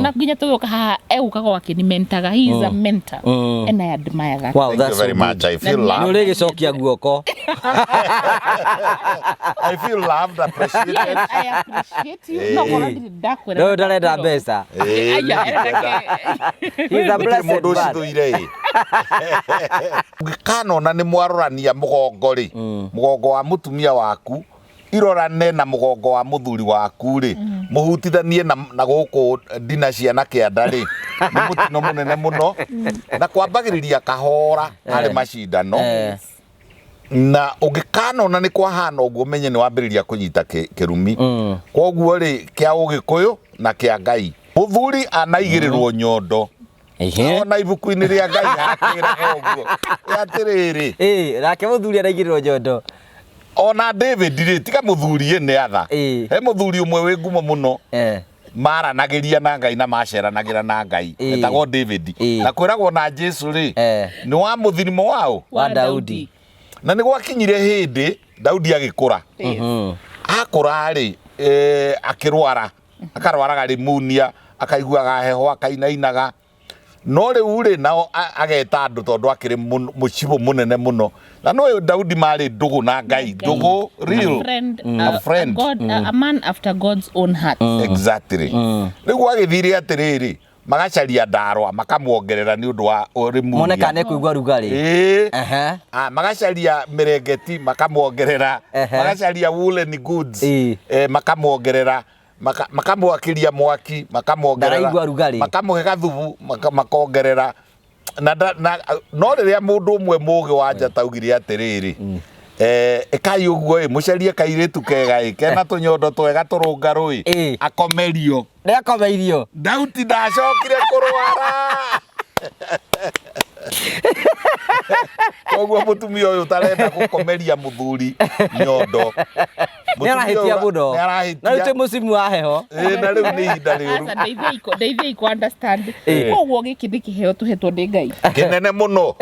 Na nginya tũgĩũka haha egũkaga akĩnimentaga. He is a mentor and I admire that. Wow, Thank that's you very so much. good. I feel Na Nĩ loved. ũrĩgĩcokia guoko. I feel loved, appreciated. Yes, I appreciate you. No korwo ndirĩ ndakwĩra. No ndarenda mbeca. Ĩĩ, Aya, ndirenda. He's a Gũtirĩ blessed mũndũ man. ũcithũire ĩ. Ũngĩkanona nĩ mwarorania mũgongo rĩ, mũgongo wa mũtumia waku irorane na mũgongo wa mũthuri waku rĩ, mũhutithanie na gũkũ ndina cia na kĩanda rĩ, nĩ mũtino mũnene mũno na kwambagĩrĩria kahora harĩ macindano. Na ũngĩkanona nĩ kwahana ũguo, menye nĩ wambĩrĩria kũnyita kĩrumi. Koguo rĩ, kĩa Ũgĩkũyũ na kĩa Ngai, mũthuri anaigĩrĩrwo nyondo. Ona ibuku-inĩ rĩa Ngai hakĩraga ũguo. Ĩ atĩrĩrĩ, Ĩĩ, nake mũthuri araigĩrĩrwo nyondo. Ona David rĩ, tiga mũthuri ĩ nĩ atha. He mũthuri ũmwe wĩ ngumo mũno maranagĩria na Ngai na maceranagĩra na Ngai, etagwo David. Na kwĩragwo na Jesu rĩ, nĩ wa mũthirimo waũ? Wa Daudi. Na nĩ gwakinyire hĩndĩ Daudi agĩkũra. Akũra rĩ, akĩrwara, akarwaraga rimunia, akaiguaga heho, akainainaga. No rĩu rĩ, nao ageta andũ tondũ akĩrĩ mũcibũ mũnene mũno. Na no Daudi marĩ ndũgũ na Ngai, ndũgũ real. A friend, A friend. A, God, a man after God's own heart. Exactly. Rĩu gwagĩthire atĩrĩrĩ, magacaria ndarwa makamuongerera nĩ ũndũ wa Mone rimunia. kana ekũigua rugarĩ. Ĩĩ. Ah, magacaria mĩrengeti makamuongerera. Magacaria woolen goods, makamuongerera. Makamwakĩria mwaki makamuongerera. Ndaraigua rugarĩ. Makamũhe gathubu makongerera. Na no rĩrĩa mũndũ ũmwe mũgĩ wa njata augire atĩrĩrĩ, ĩkai ũguo ĩ, mũcarie kairĩtu kega ĩ, kena tũnyondo twega tũrũngarũ ĩ, akomerio. Nĩ akomeirio. Daudi ndacokire kũrwara. Koguo mũtumia ũyũ ũtarenda gũkomeria mũthuri nyondo, Nĩ arahĩtia mũno. Nĩ arahĩtia. Na rĩu twĩ mũcimu wa heho. Ĩĩ, na rĩu nĩ ihinda rĩũru. Aca, ndeithiai kũ understand. Koguo gĩkĩ nĩ kĩheo tũhetwo nĩ Ngai. Kĩnene mũno.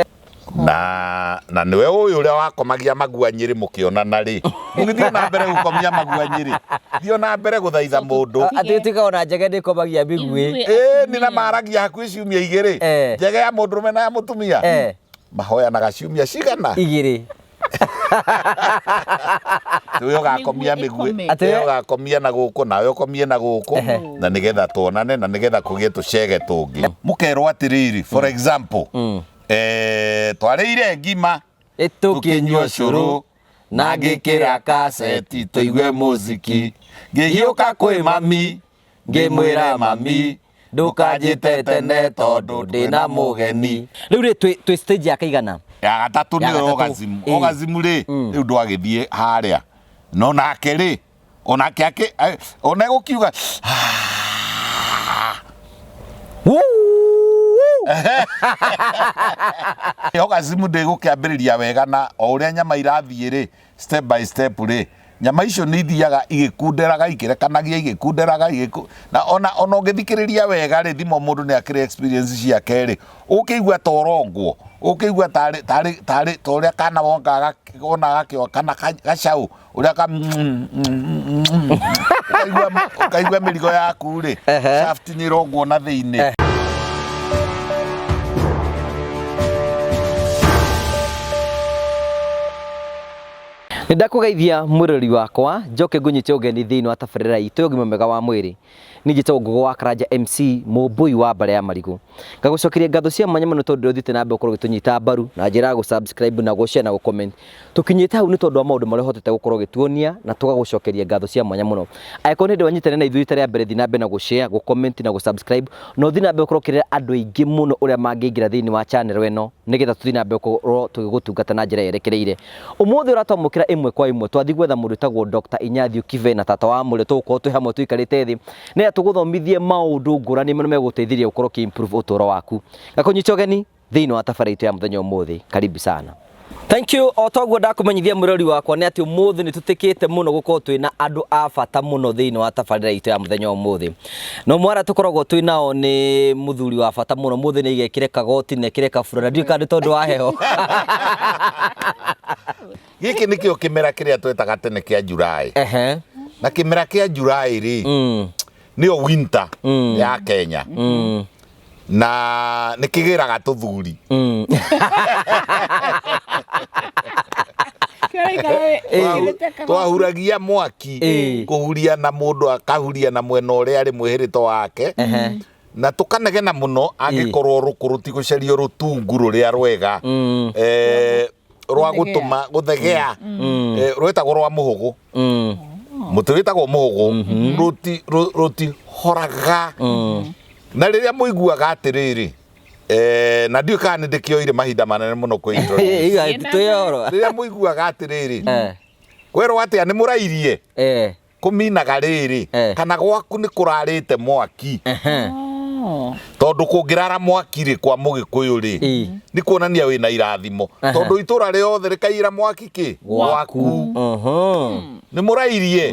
Na nĩwe ũyũ ũrĩa wakomagia magua nyĩrĩ mũkĩonana rĩ, mũgĩthiĩ na mbere gũkomia magua nyĩrĩ, thiĩ na mbere gũthaitha mũndũ. Atĩ ĩtuĩkaga ona njege ndĩkomagia mĩguĩ. Ithuĩ Ĩĩ nĩ na atumia. maragia hakuhĩ ciumia 2. Njege ya mũndũrũme na ya mũtumia mahoyanaga ciumia cigana? 2. Ũyũ ũgakomia Mĩguĩ mĩguĩ, ĩkome. Atĩ ũyũ ũgakomia na gũkũ, nawe ũkomie na gũkũ, na nĩgetha tuonane, na nĩgetha kũgĩe tũcege tũngĩ. Mũkerwo atĩrĩrĩ, for example, twarĩire ngima, tũkĩnyua cũrũ, na ngĩkĩra kaseti tũigue mũziki, ngĩhiũka kwĩ mami, ngĩmwĩra, "Mami, ndũkanjĩte tene tondũ ndĩna mũgeni." Rĩu rĩ, twĩ stage ya kaigana? Ya gatatũ. Ya Nĩyo gatatũ. Orgasm. Orgasm rĩ, rĩu ndwagĩthiĩ harĩa no nake rĩ, onake akĩ ona egũkiuga. Woo! Orgasm ndĩgũkĩambĩrĩria wega, na o ũrĩa nyama irathiĩ rĩ, step by step rĩ, nyama icio nĩ ithiaga igĩkunderaga, ikĩrekanagia, igĩkunderaga na ona ũngĩthikĩrĩria wega rĩ, thimo mũndũ nĩ akĩrĩ experience ciake rĩ, ũkĩigua ta ũrongwo, ũkĩigua tarĩ tarĩ tarĩ ta ũrĩa kana wongaga wona gakĩoa kana gacaũ ũrĩa ka ũkaigua mĩrigo yaku rĩ, shaft nĩ ĩrongwo na thĩinĩ. Nĩ ndakũgeithia mwĩrori wakwa, njoke ngũnyite ũgeni thĩinĩ wa tabarĩra itũ ya ũgima mwega wa mwĩrĩ. Niĩ njĩtagwo Ngũgũ wa Karanja MC, mũmbũi wa mbara ya marigũ. Ngagũcokeria ngatho cia mwanya mũno tondũ ũthiĩte na mbere gũkorwo ũgĩtũnyita mbaru na njĩra ya gũ-subscribe na gũ-share na gũ-comment. Tũkinyĩte hau nĩ tondũ wa maũndũ marĩa ũhotete gũkorwo ũgĩtuonia na tũgagũcokeria ngatho cia mwanya mũno. Angĩkorwo nĩ hĩndĩ wanyitanĩra na ithuĩ rita rĩa mbere, thiĩ na mbere na gũ-share, gũ-comment na gũ-subscribe, na ũthiĩ na mbere gũkorwo ũkĩrera andũ aingĩ mũno ũrĩa mangĩingĩra thĩinĩ wa channel ĩno nĩgetha tũthiĩ na mbere gũkorwo tũgĩgũtungata na njĩra yerekereire. Ũmũthĩ ũratwamũkĩra ĩmwe kwa ĩmwe, twathiĩ gwetha mũndũ wĩtagwo Dr. Inyathiũ Kibe na tata wa mũrĩ, tũgũkorwo twĩ hamwe tũikarĩte thĩ nĩgetha tũgũthomithie maũndũ ngũrani marĩa megũteithĩrĩria gũkorwo ũkĩ improve ũtũũro waku. Ngakũnyita ũgeni thĩinĩ wa tabarĩra itũ ya mũthenya ũmũthĩ. Karibu sana. Thank you. O toguo ndakũmenyithia mwĩrori wakwa nĩ atĩ ũmũthĩ nĩ tũtĩkĩte mũno gũkorwo twĩ na andũ a bata mũno thĩinĩ wa tabarĩra itũ ya mũthenya ũmũthĩ. No mwara tũkoragwo twĩ nao nĩ mũthuri wa bata mũno. Mũthĩ nĩ igekĩre kagoti na ekĩre kabura na ndiũĩ kana nĩ tondũ wa heho. Gĩkĩ nĩkĩo kĩmera kĩrĩa twetaga tene kĩa July. Na kĩmera kĩa July rĩ, Nĩyo winter ya Kenya. Na nĩ kĩgĩraga tũthuri. Twahuragia mwaki kũhuria na mũndũ akahuria na mwena ũrĩa arĩ mwĩhĩrĩto wake na tũkanegena mũno angĩkorwo rũkũ rũtigũcario rũtungu rũrĩa rwega rwa gũtũma gũthegea, rwĩtagwo rwa mũhũgũ, mũtĩ wĩtagwo mũhũgũ, rũtihoraga. Na rĩrĩa mũiguaga atĩrĩrĩ, na ndiũĩ kana nĩ ndĩkĩoire mahinda manene mũno kwĩ introduce. Twĩoro. Rĩrĩa mũiguaga atĩrĩrĩ, kwerwo atĩa nĩ mũrairie, kũminaga rĩrĩ kana gwaku nĩ kũrarĩte mwaki, tondũ kũngĩrara mwaki rĩ kwa mũgĩkũyũ rĩ, nĩ kuonania wĩna irathimo, tondũ itũra rĩothe rĩkaiyĩra mwaki kĩ gwaku. Nĩ mũrairie,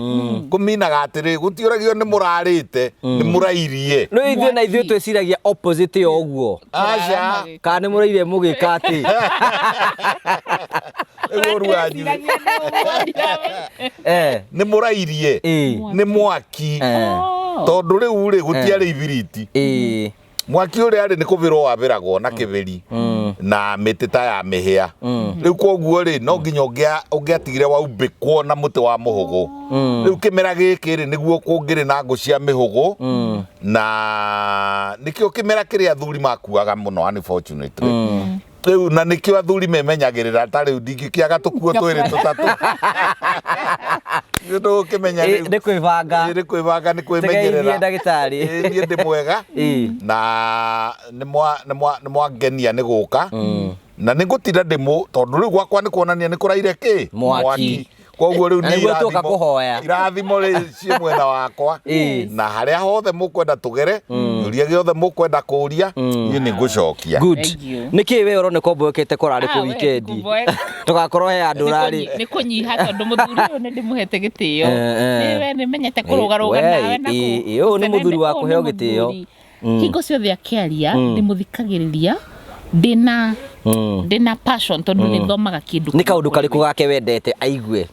kũminaga atĩrĩ gũtiũragio nĩ mũrarĩte, nĩ mũrairie. Rĩu ithuĩ na ithuĩ twĩciragia opposite ya ũguo. Aca. Kana nĩ mũraire mũgĩka atĩ? Rĩu ũru wanyu. Nĩ mũrairie, nĩ mwaki, tondũ rĩu rĩ gũtiarĩ ibiriti. Mwaki ũrĩa rĩ nĩ kũbĩrwo wabĩragwo na kĩbĩri na mĩtĩ ta ya mĩhĩa. Rĩu koguo rĩ no nginya ũngĩatigire waumbĩkwo na mũtĩ wa mũhũgũ. Rĩu kĩmera gĩkĩ rĩ nĩguo kũngĩrĩ na ngũ cia mĩhũgũ, na nĩkĩo kĩmera kĩrĩa athuri makuaga mũno unfortunately. Rĩu na nĩkĩo athuri memenyagĩrĩra, ta rĩu ndingĩkĩaga tũkuo twĩrĩ tũtatũ. Nĩ ndũgũkĩmenya rĩu. Nĩ kwĩbanga. Nĩ kwĩbanga, nĩ kwĩmenyerera. Tũgeithie ndagĩtarĩ. Niĩ ndĩ mwega. Na nĩ mwangenia nĩ gũka. Na nĩ ngũtinda ndĩmũ tondũ rĩu gwakwa nĩ kuonania nĩ kũraire kĩ? Mwaki. Koguo rĩu Na nĩ nĩguo tuoka kũhoya. Irathimo rĩ ciĩ mwena wakwa. Na harĩa hothe mũkwenda tũgere, kĩũria gĩothe mũkwenda kũũria, niĩ nĩ ngũcokia. Good. Thank you. Nĩkĩ we ũroneka ũmboekete kũrarĩ kũ We, weekend? kũmboeka. Tũgakorwo he andũ ũrarĩ. Nĩ kũnyiha tondũ mũthuri ũyũ nĩ ndĩmũhete gĩtĩo. Nĩwe nĩ menyete kũrũgarũga We, nawe na ũyũ nĩ mũthuri wa ũyũ nĩ kũheo gĩtĩo. mũthuri. Hingo ciothe akĩaria ndĩmũthikagĩrĩria ndĩna passion tondũ nĩ thomaga kĩndũ. Nĩ kaũndũ karĩkũ gake wendete aigue?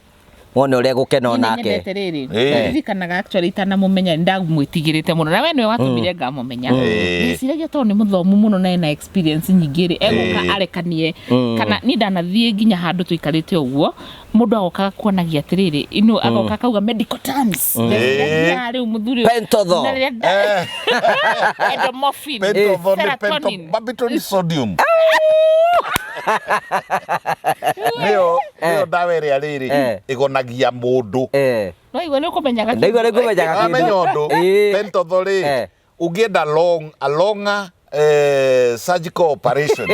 Wone ũrĩa gũkena onake. Nyendete rĩrĩ, ndirikanaga actually itanamũmenya ndamwĩtigĩrĩte mũno, na we nĩwe watũmire ngamũmenya. Ndeciragia tondũ nĩ mũthomu mũno na ena experience nyingĩ rĩ, egũka arekanie kana niĩ ndanathiĩ nginya handũ tũikarĩte ũguo, mũndũ agoka kuonagia atĩrĩrĩ ino agoka akauga medical terms. Ndeciragia rĩu mũthuri ũyũ- Pentotho. Na rĩrĩa endomorphin, Pentotho nĩ serotonin. pentobarbital sodium. Nĩyo ndawa ĩrĩa rĩrĩ ĩgonagia mũndũ. No igua nĩ ũkũmenyaga. Ndaigua nĩ ngũmenyaga kĩndũ. Amenya ũndũ. Pentotho rĩ, ũngĩenda long a longer surgical operation,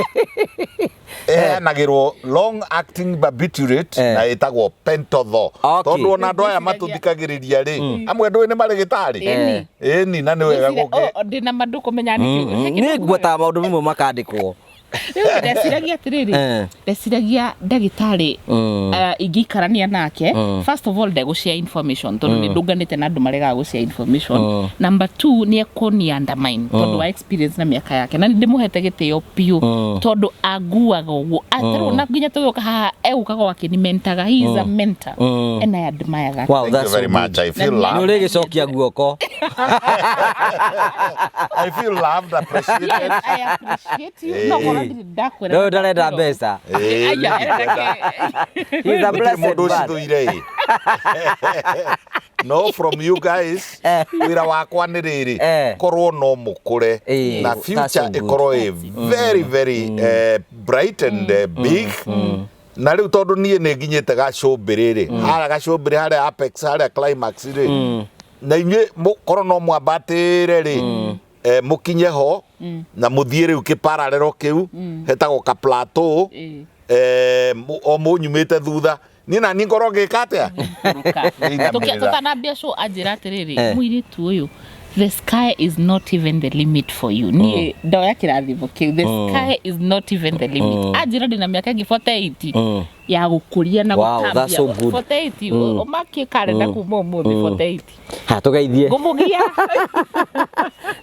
ĩheanagĩrwo long acting barbiturate na ĩtagwo pentotho. Tondũ ona andũ aya matũthikagĩrĩria rĩ, amwe ndũĩ nĩ marĩgĩtarĩ. Ĩni, na nĩ wega gũkĩ. Ndĩna ma ndũkũmenya nĩkĩ. Nĩ ngwetaga maũndũ mamwe makandĩkwo. Rĩu ndeciragia atĩrĩrĩ, ndeciragia ndagĩtarĩ ingĩikarania nake, first of all ndegũshare information tondũ nĩ ndũnganĩte na andũ maregaga gũshare information. Number two, nĩ ekũni undermine tondũ wa experience na mĩaka yake, na nĩ ndĩmũhete gĩtĩo biũ tondũ anguaga ũguo atarĩ na nginya tũgĩũka haha egũkaga akĩnimentaga. He is a mentor and I admire that. Wow, Thank you that's very so good. much. I feel Na Nĩ loved. ũrĩgĩcokia guoko. I feel loved, appreciated. Yes, I appreciate you. No korwo ndirĩ ndakwĩra. No ndarenda mbeca. Aya, Ndikwenda. He's a Gũtirĩ blessed mũndũ man. ũcithũire ĩ. No, from you guys, wĩra wakwa nĩ rĩrĩ, korwo no mũkũre na That's so future good. ĩkorwo ĩ very very bright and big. Na rĩu tondũ niĩ nĩ nginyĩte gacũmbĩrĩ rĩ, harĩa gacũmbĩrĩ, harĩa apex, harĩa climax rĩ, na inyuĩ korwo no mwambatĩre rĩ, mũkinye ho na mũthiĩ rĩu kĩpararero kĩu hetagwo ka plateau, o mũnyumĩte thutha niĩ na niĩ ngorwo ngĩka atĩa? Nĩinamĩrĩra. Tũtanambia show anjĩra atĩrĩrĩ, mũirĩtu ũyũ, the sky is not even the limit for you. Niĩ ndoya kĩrathimo kĩu, the sky is not even the limit. Anjĩra ndĩna mĩaka ĩngĩ 48 ya gũkũria na Wow, that's so gũtambia. good. 48, ũmakie karenda kuma ũmũthĩ 48. Ha, tũgeithie. Ngũmũgia.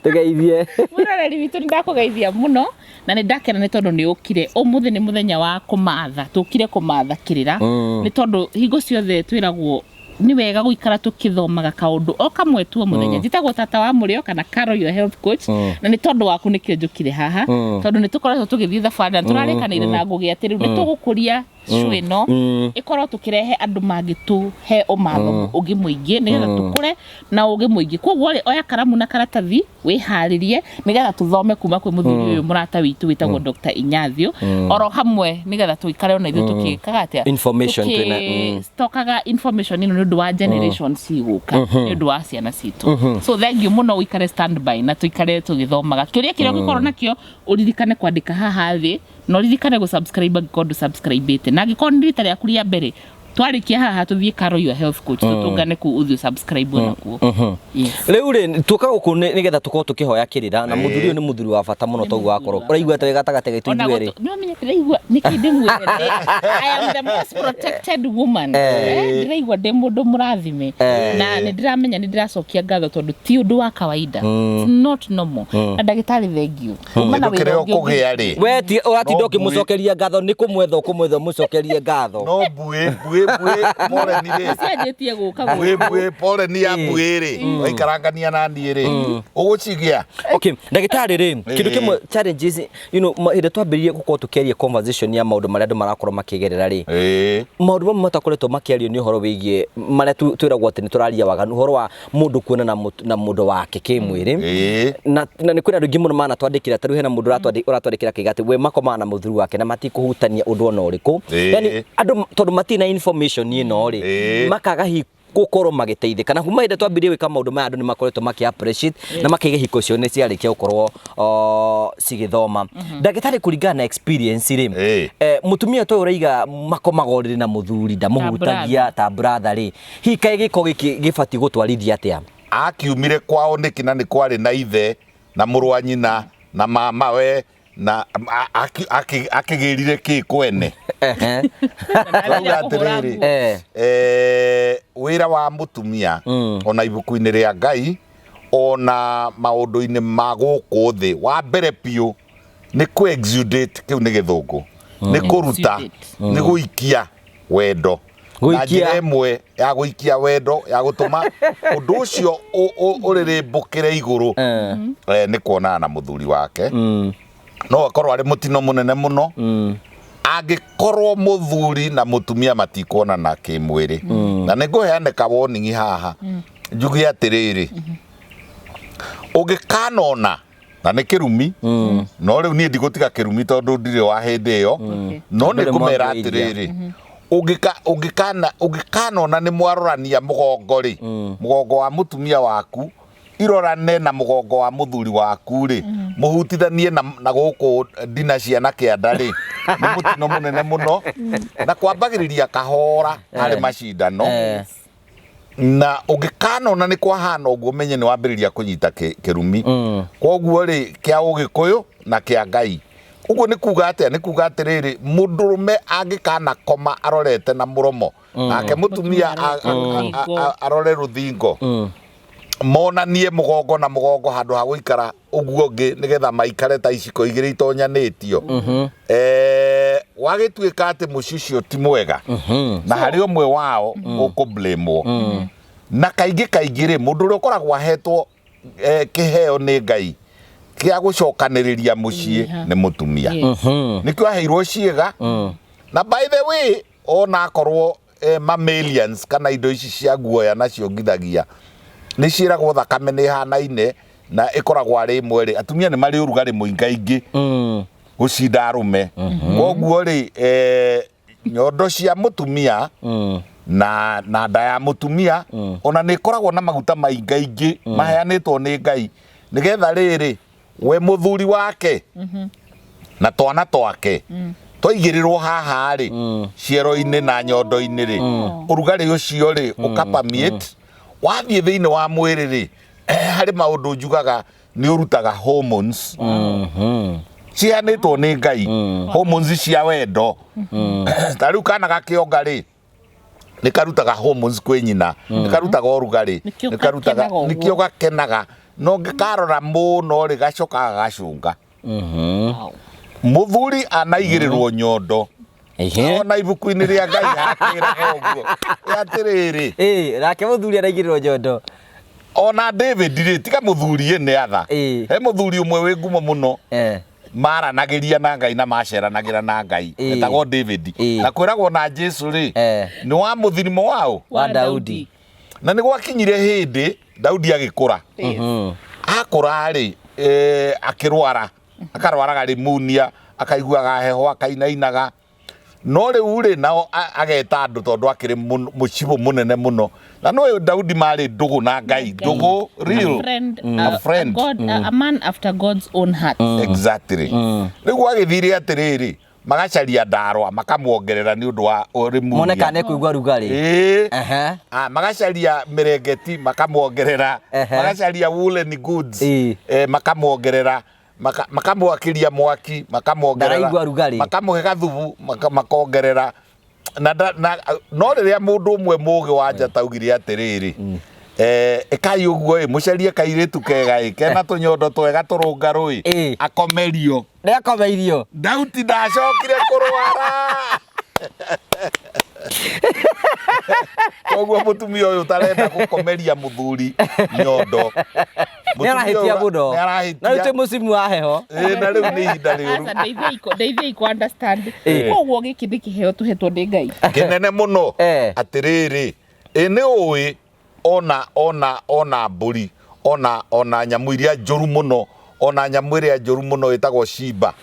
Tũgeithie. Mwĩroreri witũ, nĩ ndakũgeithia mũno na nĩ ndakena nĩ tondũ nĩ ũkire ũmũthĩ. Nĩ mũthenya wa kũmatha, tũkire kũmatha kĩrĩra nĩ tondũ hingo ciothe twĩragwo Nĩ wega gũikara tũkĩthomaga kaũndũ o kamwe tu o mũthenya. Njĩtagwo Tata wa Mũrĩo kana Carol, your health coach, na nĩ tondũ waku nĩkĩo njũkire haha, tondũ nĩ tũkoretwo tũgĩthiĩ thabarĩ na tũrarĩkanĩire na Ngũgĩ atĩ rĩu nĩ tũgũkũria show ĩno, ĩkorwo tũkĩrehe andũ mangĩtũhe ũmathomo ũngĩ mũingĩ nĩgetha tũkũre na ũgĩ mũingĩ. Koguo rĩ, oya karamu na karatathi, wĩharĩrie nĩgetha tũthome kuma kwĩ mũthuri ũyũ mũrata witũ wĩtagwo Dr. Inyathiũ oro hamwe, nĩgetha tũikare ona ithuĩ tũkĩkaga atĩa? Information twĩna. Tũgĩstokaga information ĩno nĩ ũndũ wa generation cigũka, nĩ ũndũ wa ciana citũ. So thank you mũno, ũikare standby na tũikare tũgĩthomaga. Kĩũria kĩrĩa ũngĩkorwo nakĩo, ũririkane kwandĩka haha thĩ, na ũririkane gũ-subscribe angĩkorwo ndũ-subscribe-ĩte, na angĩkorwo nĩ rita rĩaku rĩa mbere, twarĩkia haha tũthiĩ Carol your health coach, tũtũngane kũu, ũthiĩ subscribe nakuo. Yes. Rĩu rĩ, tuoka gũkũ nĩgetha tũkorwo tũkĩhoya kĩrĩra na mũthuri ũyũ nĩ mũthuri wa bata mũno, toguo wakorwo ũraigua atĩ wĩ gatagatĩ gaitũ Ona ithuĩ erĩ. Nĩ wamenya ndĩraigua nĩkĩ ndĩmwĩre I am the most protected woman. Ndĩraigua ndĩ mũndũ mũrathime na nĩ ndĩramenya nĩ ndĩracokia ngatho, tondũ ti ũndũ wa kawaida. It's not normal. Na ndagĩtarĩ, thank you. Uma na Kĩndũ wĩra kĩrĩa ũngĩ. ũkũgĩa rĩ, We ti ũratinda No ũkĩmũcokeria ngatho, nĩ kũmwetha ũkũmwetha ũmũcokerie ngatho. No mbuĩ mbuĩ mbuĩ poleni rĩ, Cianjĩtie gũka mbuĩ gũkũ. Mbuĩ poleni ya mbuĩ rĩ, waikarangania na niĩ rĩ, ũgũcigĩa. Okay, ndagĩtarĩ rĩ, kĩndũ kĩmwe challenges, hĩndĩ twambĩrĩrie gũkorwo tũkĩaria conversation ya maũndũ marĩa andũ marakorwo makĩgerera rĩ, maũndũ mamwe matakoretwo makĩario nĩ ũhoro wĩgiĩ marĩa twĩragwo atĩ nĩ tũraria waganu, ũhoro wa mũndũ kuona na mũndũ wake kĩmwĩrĩ. Na nĩ kwĩna andũ aingĩ mũno manatwandĩkĩra. Ta rĩu hena mũndũ ũratwandĩkĩra akĩiga atĩ we makomaga na mũthuri wake na matikũhutania ũndũ ona ũrĩkũ. Yani andũ tondũ matirĩ na information ĩno rĩ, makaga hihi gũkorwo magĩteithĩka. Na kuma hĩndĩ twambirie gwĩka maũndũ maya, andũ nĩ makoretwo makĩ appreciate na makĩiga hiko cio nĩ ciarĩkia gũkorwo cigĩthoma. Ndagĩtarĩ, kũringana na experience rĩ, mũtumia ta ũyũ ũraiga makomaga ũrĩrĩ na mũthuri ndamũhutagia ta brother rĩ, hihi kaĩ gĩko gĩkĩ gĩbatiĩ gũtwarithia atĩa? Akiumire kwao nĩkĩ na nĩ kwarĩ na ithe na mũrũ wa nyina na mamawe na akĩgĩrire kĩ kwene? Rauga atĩrĩrĩ, wĩra wa mũtumia, ona ibuku-inĩ rĩa Ngai, ona maũndũ-inĩ ma gũkũ thĩ, wa mbere biũ nĩ kũ exudate, kĩu nĩ gĩthũngũ, nĩ kũruta, Exudate. nĩ gũikia wendo na Gũikia. njĩra ĩmwe ya gũikia wendo ya gũtũma ũndũ ũcio ũrĩrĩmbũkĩre igũrũ, nĩ kuonana na mũthuri wake. No akorwo arĩ mũtino mũnene mũno angĩkorwo mũthuri na mũtumia matikuonana kĩmwĩrĩ. Na nĩ ngũheane ka warning haha, njuge atĩrĩrĩ, ũngĩkanona na nĩ kĩrumi, no rĩu niĩ ndigũtiga kĩrumi tondũ ndirĩ wa hĩndĩ ĩyo, no nĩ Ndũrĩ ngũmera mwambĩrĩria. atĩrĩrĩ, ũngĩkanona nĩ mwarorania mũgongo rĩ, mũgongo wa mũtumia waku irorane na mũgongo wa mũthuri waku rĩ, mũhutithanie na gũkũ ndina cia na kĩanda rĩ, nĩ mũtino mũnene mũno, na kwambagĩrĩria kahora harĩ macindano. Na ũngĩkanona nĩ kwahana ũguo, menye nĩ wambĩrĩria kũnyita kĩrumi. Koguo rĩ, kĩa ũgĩkũyũ na kĩa Ngai ũguo nĩ kuga atĩa? Nĩ kuga atĩrĩrĩ, mũndũrũme angĩkanakoma arorete na mũromo, nake mũtumia arore rũthingo, monanie mũgongo na mũgongo handũ ha gũikara ũguo ũngĩ, nĩgetha maikare ta iciko igĩrĩ itonyanĩtio. Wagĩtuĩka atĩ mũciĩ ũcio ti mwega na harĩ ũmwe wao ũkũblamwo. Na kaingĩ kaingĩ rĩ, mũndũ ũrĩa ũkoragwo ahetwo kĩheo nĩ Ngai kĩa gũcokanĩrĩria mũciĩ nĩ mũtumia. Nĩkĩo aheirwo ciĩga. Na by the way, ona akorwo mammalians kana indo ici cia guoya nacio ngithagia nĩ ciĩragwo thakame nĩ ĩhanaine na ĩkoragwo arĩ ĩmwe rĩ, atumia nĩ marĩ ũrugarĩ mũingaingĩ gũcinda arũme. Koguo rĩ, nyondo cia mũtumia na nda ya mũtumia ona nĩ ĩkoragwo na maguta maingaingĩ maheanĩtwo nĩ Ngai, nĩgetha rĩrĩ we mũthuri wake na twana twake twaigĩrĩrwo haha rĩ, ciero-inĩ na nyondo-inĩ rĩ, ũrugarĩ ũcio rĩ ũkapermeate wathiĩ thĩinĩ wa mwĩrĩ rĩ, harĩ maũndũ njugaga nĩ ũrutaga hormones ciheanĩtwo nĩ Ngai, hormones cia wendo. Ta rĩu kana gakĩonga rĩ, nĩ karutaga hormones kwĩ nyina, nĩ karutaga ũrugarĩ. Nĩkĩo Nĩ karutaga gakenaga ũguo. Nĩkĩo gakenaga. No ngĩkarora mũno rĩ, gacokaga gacũnga. Mũthuri anaigĩrĩrwo nyondo. Ehe. Ona ibuku-inĩ rĩa Ngai hakĩraga ũguo. Atĩrĩrĩ. Ĩĩ, nake mũthuri araigĩrĩrwo nyondo. Ona David rĩ, tiga mũthuri ĩ nĩ atha. Ĩĩ. He mũthuri ũmwe wĩ ngumo mũno. Eh. Maranagĩria na Ngai na maceranagĩra na Ngai. Ĩĩ. Etagwo David. Ĩĩ. Na kwĩragwo na Jesu rĩ, Eh. nĩ wa mũthirimo waũ? Wa Daudi. Na nĩ gwakinyire hĩndĩ Daudi agĩkũra. Yes. Akũra rĩ, eh, akĩrwara. Akarwaraga rimunia, akaiguaga heho, akainainaga. No rĩu rĩ, nao ageta andũ tondũ akĩrĩ mũcibũ mũnene mũno. Na nĩ Daudi marĩ ndũgũ na Ngai, ndũgũ real. A friend, A friend. A, God, a man after God's own heart. Exactly. Rĩu gwagĩthire atĩrĩrĩ, magacaria ndarwa makamuongerera nĩ ũndũ wa rimunia. Mone kana ekũigua rugarĩ. Ĩĩ. Ah, magacaria mĩrengeti makamuongerera. Magacaria woolen goods eh, makamuongerera. Makamwakĩria mwaki makamuongerera. Ndaraigua rugarĩ. Makamũhe gathubu makongerera. Na, na, no rĩrĩa mũndũ ũmwe mũgĩ wa njata augire atĩrĩrĩ, ĩkai ũguo ĩ, mũcarie kairĩtu kega ĩ, kena tũnyondo twega tũrũngarũ ĩ, akomerio. Nĩ akomeirio. Daudi ndacokire kũrwara. Koguo mũtumia ũyũ ũtarenda gũkomeria mũthuri nyondo. Nĩ arahĩtia mũno. Nĩ arahĩtia. Na rĩu twĩ mũcimu wa heho. Ĩĩ, na rĩu nĩ ihinda rĩũru. Aca, ndeithiai kũ understand. Koguo gĩkĩ nĩ kĩheo tũhetwo nĩ Ngai. Kĩnene mũno. Atĩrĩrĩ, ĩ nĩ ũĩ ona ona ona mbũri ona ona nyamũ iria njũru mũno, ona nyamũ ĩrĩa njũru mũno ĩtagwo cimba.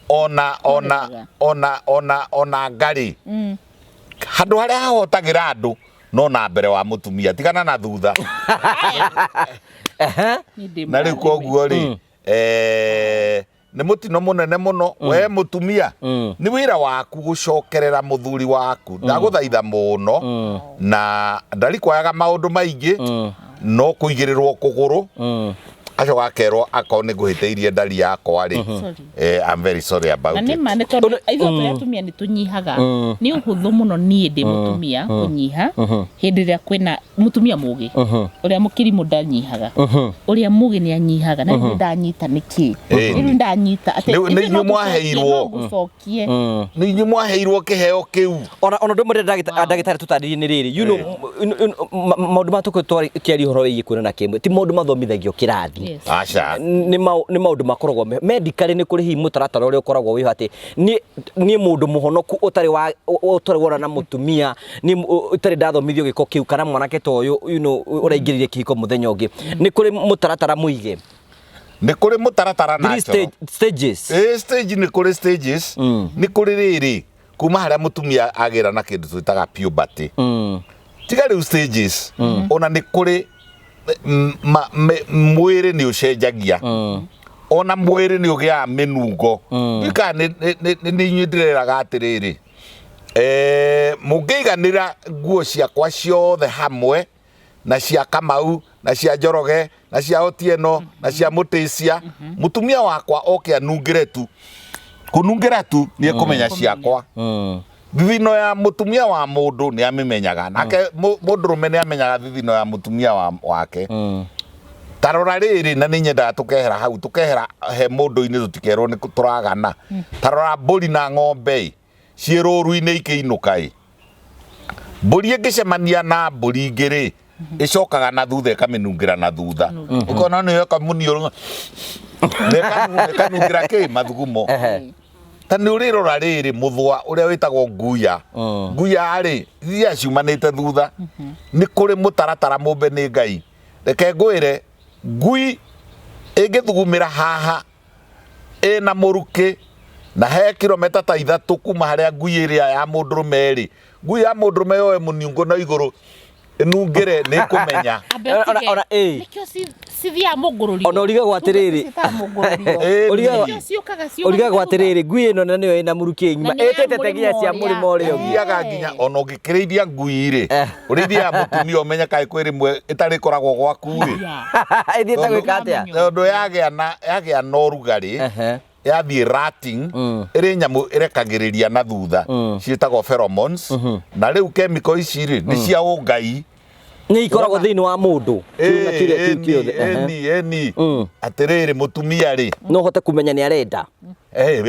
Ona ona ona ona ona ngarĩ. Handũ harĩa hahotagĩra andũ no na mbere wa mũtumia, tigana na thutha. Na rĩu koguo rĩ, nĩ mũtino mũnene mũno. We mũtumia, nĩ wĩra waku gũcokerera mũthuri waku. Ndagũthaitha mũno, na ndarikwayaga maũndũ maingĩ, no kũigĩrĩrwo kũgũrũ. Acoka akerwo akorwo nĩ ngũhĩtĩirie ndari yakwa rĩ. I'm very sorry about Na nĩ it. ma, nĩ tondũ ithuĩ tũrĩ atumia nĩ tũnyihaga. Nĩ ũhũthũ mũno niĩ ndĩ mũtumia kũnyiha hĩndĩ ĩrĩa kwĩna mũtumia mũgĩ. Ũrĩa mũkĩrimũ ndanyihaga. Ũrĩa mũgĩ nĩ anyihaga. Na rĩu ndanyita nĩkĩ? Rĩu ndanyita atĩ Rĩu nĩ ithuĩ no inyuĩ mwaheirwo. gũcokie. Nĩ inyuĩ mwaheirwo kĩheo kĩu. Ona ũndũ ũmwe ndagĩtarĩ tũtarĩrie nĩ rĩrĩ, you know, maũndũ maya tũkoretwo tũkĩaria ũhoro wĩgiĩ kuonana kĩmwĩrĩ ti maũndũ mathomithagio kĩrathi. Yes. Aca. Nĩ maũndũ makoragwo medically nĩ kũrĩ hihi mũtaratara ũrĩa ũkoragwo wĩho atĩ niĩ mũndũ mũhonoku ũtarĩ wona na mũtumia, niĩ ũtarĩ ndathomithio gĩko kĩu kana mwanake ta ũyũ, you know, ũraingĩrire kĩhiko mũthenya ũngĩ. Nĩ kũrĩ mũtaratara mũige. Nĩ kũrĩ mũtaratara Three natural. stages. Stage nĩ kũrĩ stages. Nĩ kũrĩ rĩrĩ kuma harĩa mũtumia agĩra na kĩndũ twĩtaga puberty. Tiga rĩu stages. Ona nĩ kũrĩ mwĩrĩ nĩ ũcenjagia. Ona mwĩrĩ nĩ ũgĩaga mĩnungo. Ndika nĩ inyuĩ ndĩreraga atĩrĩrĩ. Mũngĩiganĩra nguo ciakwa ciothe hamwe na cia Kamau na cia Njoroge na cia Otieno na cia Mũtĩcia, mũtumia wakwa oke anungĩre tu, kũnungĩra tu nĩ ekũmenya ciakwa. Thithino ya mũtumia wa mũndũ nĩ amĩmenyaga, nake mũndũrũme nĩ amenyaga thithino ya mũtumia wake. Ta rora rĩrĩ, na nĩ nyendaga tũkehera hau, tũkehera he mũndũ-inĩ tũtikerwo nĩ tũragana. Ta rora mbũri na ng'ombe ĩ, ciĩ rũru-inĩ ikĩinũka ĩ. Mbũri ĩngĩcemania na mbũri ingĩ rĩ, ĩcokaga na thutha ĩkamĩnungĩra na thutha. Ũkona nĩ yoka mũniũrũ, ĩkanungĩra kĩ mathugumo. Ta nĩ ũrĩrora rĩrĩ mũthũa ũrĩa wĩtagwo nguya. Nguya rĩ, iria ciumanĩte thutha. Nĩ kũrĩ mũtaratara mũmbe nĩ Ngai. Reke ngwĩre, ngui ĩngĩthugumĩra haha ĩna mũrukĩ na he kilomita ta 3 kuma harĩa ngui ĩrĩa ya mũndũrũme ĩrĩ. Ngui ya mũndũrũme yoe mũniungo na igũrũ ĩnungĩre nĩ ĩkũmenya. Ambe ũtige. Ona, ĩ. Nĩkĩo cithiaga mũngũrũrio. Ona ũrigagwo atĩrĩrĩ. Citaga mũngũrũrio. Ũrigagwo Nĩkĩo ciũkaga ciũkaga ũrigagwo thutha. atĩrĩrĩ, ngui ĩno na nĩyo ĩna mũrukĩ ng'ima. Na nĩ ya Ĩtĩte nginya cia mũrĩmo mũrĩmo ũrĩa ũngĩ. Ũthiaga nginya ona ũngĩkĩrĩithia ngui rĩ, ũrĩithia mũtumia ũmenye kaĩ kwĩ rĩmwe ĩtarĩ ĩkoragwo gwaku rĩ. Ĩthiĩte gwĩka atĩa? Tondũ yagĩa na ũrugarĩ, yathiĩ ratting, ĩrĩ nyamũ ĩrekagĩrĩria na thutha, ciĩtagwo pheromones, na rĩu chemical ici rĩ, nĩ cia ũngai. Nĩ ikoragwo thĩinĩ wa mũndũ. Kĩu na kĩrĩa kĩu kĩothe. Ĩni, ĩni. Atĩrĩrĩ, mũtumia rĩ. No ũhote kũmenya nĩ arenda.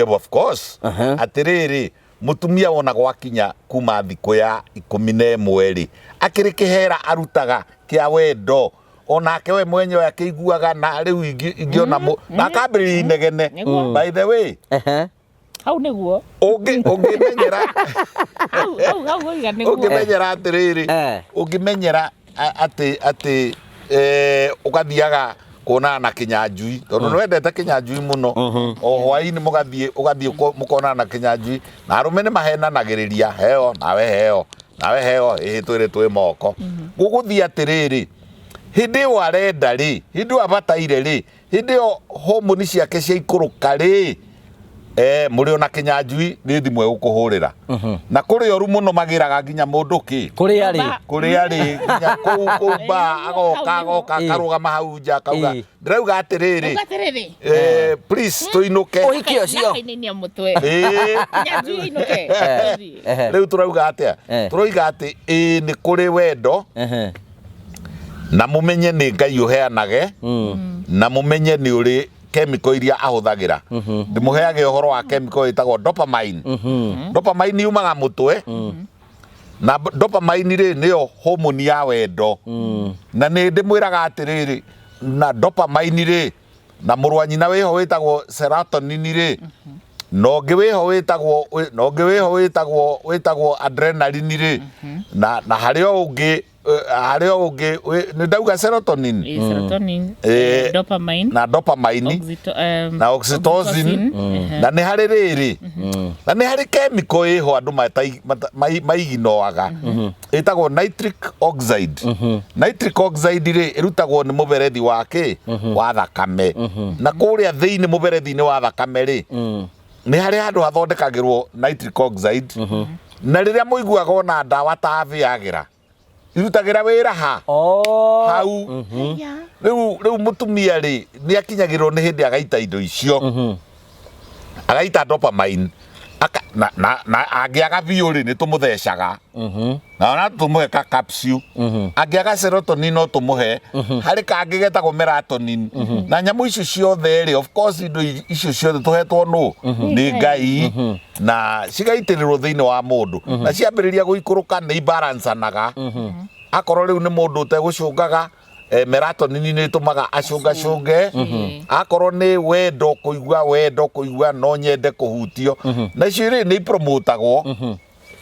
Of course. Atĩrĩrĩ, Mũtumia wona gwakinya kuma thikũ ya 11 rĩ, akĩrĩ kĩhera arutaga kĩa wendo onake we mwenyewe akĩiguaga na rĩu ingĩona na akambĩrĩria inegene. Nĩguo. By the way, Hau nĩguo. Ũngĩmenyera Hau hau hau oiga nĩguo. Ũngĩmenyera atĩrĩrĩ, ũngĩmenyera atĩ ũgathiaga kuonana na Kĩnyanjui tondũ nĩ wendete Kĩnyanjui mũno, o hwaĩ-inĩ mũgathiĩ ũgathiĩ mũkonana na Kĩnyanjui, na arũme nĩ mahenanagĩrĩria, heo nawe, heo nawe, heo ĩhĩ, twĩrĩ twĩ moko. Gũgũthiĩ atĩrĩrĩ, hĩndĩ ĩyo arenda rĩ, hĩndĩ ĩyo abataire rĩ, hĩndĩ ĩyo homoni ciake ciaikũrũka rĩ, mũrĩ ona Kĩnyanjui nĩ thimũ egũkũhũrĩra na kũrĩ oru mũno magĩraga nginya mũndũ kĩ Kũrĩa rĩ? Kũrĩa rĩ, nginya kũu ba agoka agoka akarũgama hau nja akauga, ndĩrauga atĩrĩrĩ, Uga atĩrĩrĩ, please tũinũke. Ũhiki ũcio. Nakainainia mũtwe. Kĩnyanjui ainũke. Rĩu tũrauga atĩa? Tũroiga atĩ ĩĩ, nĩ kũrĩ wendo, na mũmenye nĩ Ngai ũheanage, na mũmenye nĩ ũrĩ chemical iria ahũthagĩra. Ndĩmũheage ũhoro wa chemical ĩtagwo dopamine. Dopamine yumaga mũtwe, na dopamine rĩ, nĩyo homoni ya wendo. Na nĩ ndĩmwĩraga atĩrĩrĩ, na dopamine rĩ, na mũrũ wa nyina wĩho wĩtagwo serotonin rĩ, na ũngĩ wĩho wĩtagwo na ũngĩ wĩho wĩtagwo adrenaline rĩ, na harĩ o ũngĩ, harĩ o ũngĩ nĩ ndauga serotonin. Serotonin, dopamine, na dopamine, na oxytocin. Na nĩ harĩ rĩrĩ, na nĩ harĩ chemical ĩho andũ maiginoaga ĩtagwo nitric oxide. Nitric oxide rĩ, ĩrutagwo nĩ mũberethi wa kĩ wa thakame, na kũrĩa thĩinĩ mũberethi-inĩ wa thakame rĩ, nĩ harĩ handũ hathondekagĩrwo nitric oxide. Na rĩrĩa mũiguaga ona ndawa ta Viagra irutagĩra wĩra ha? Oh. Hau. Rĩu mũtumia rĩ, nĩ akinyagĩrwo nĩ hĩndĩ agaita indo icio, agaita dopamine. Na angĩaga biũ rĩ, nĩ tũmũthecaga na ona tũmũhe ka capsule. Angĩaga serotonin, no tũmũhe harĩ kangĩ getagwo melatonin. Na nyamũ icio ciothe rĩ, of course indo icio ciothe tũhetwo nũ? Nĩ Ngai, na cigaitĩrĩrwo thĩinĩ wa mũndũ, na ciambĩrĩria gũikũrũka nĩ ibalancanaga. Akorwo rĩu nĩ mũndũ ũtegũcũngaga, melatonin nĩ ĩtũmaga acũngacũnge. Akorwo nĩ wendo, kũigua wendo, kũigua no nyende kũhutio, na icio rĩ, nĩ ipromotagwo.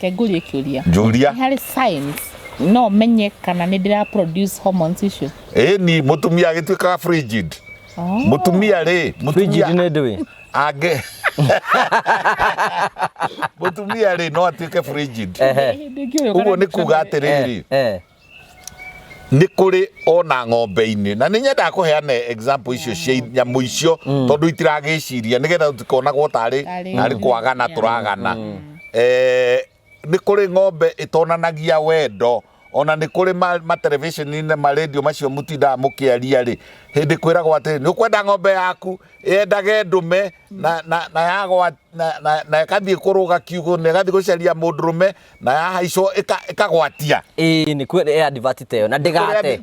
Reke ngũrie kĩũria. Njũria. Nĩ harĩ science no menye kana nĩ ndĩra produce hormones icio? Ĩni, mũtumia agĩtuĩkaga frigid. Mũtumia rĩ, Frigid mũtumia nĩ ndũĩ. Angĩ mũtumia rĩ, no atuĩke frigid. Hĩndĩ ĩngĩ ũyũ Ũguo nĩ kuga atĩrĩrĩ, nĩ kũrĩ ona ng'ombe-inĩ, na nĩ nyendaga kũheana example icio cia nyamũ icio tondũ itiragĩciria, nĩgetha tũtikonagwo tarĩ Tarĩ- tarĩ kwagana tũragana. Nĩ kũrĩ ng'ombe ĩtonanagia wendo. Ona nĩ kũrĩ ma television-inĩ, ma radio macio mũtindaga mũkĩaria rĩ, hĩndĩ kwĩragwo atĩrĩ, nĩ ũkwenda ng'ombe yaku yendage ndũme na yagwa na ĩkathiĩ kũrũga kiugũ na ĩgathiĩ gũcaria mũndũrũme na yahaicwo ĩkagwatia. Ĩĩ, nĩ kwĩ advert ta ĩyo na ndĩgate.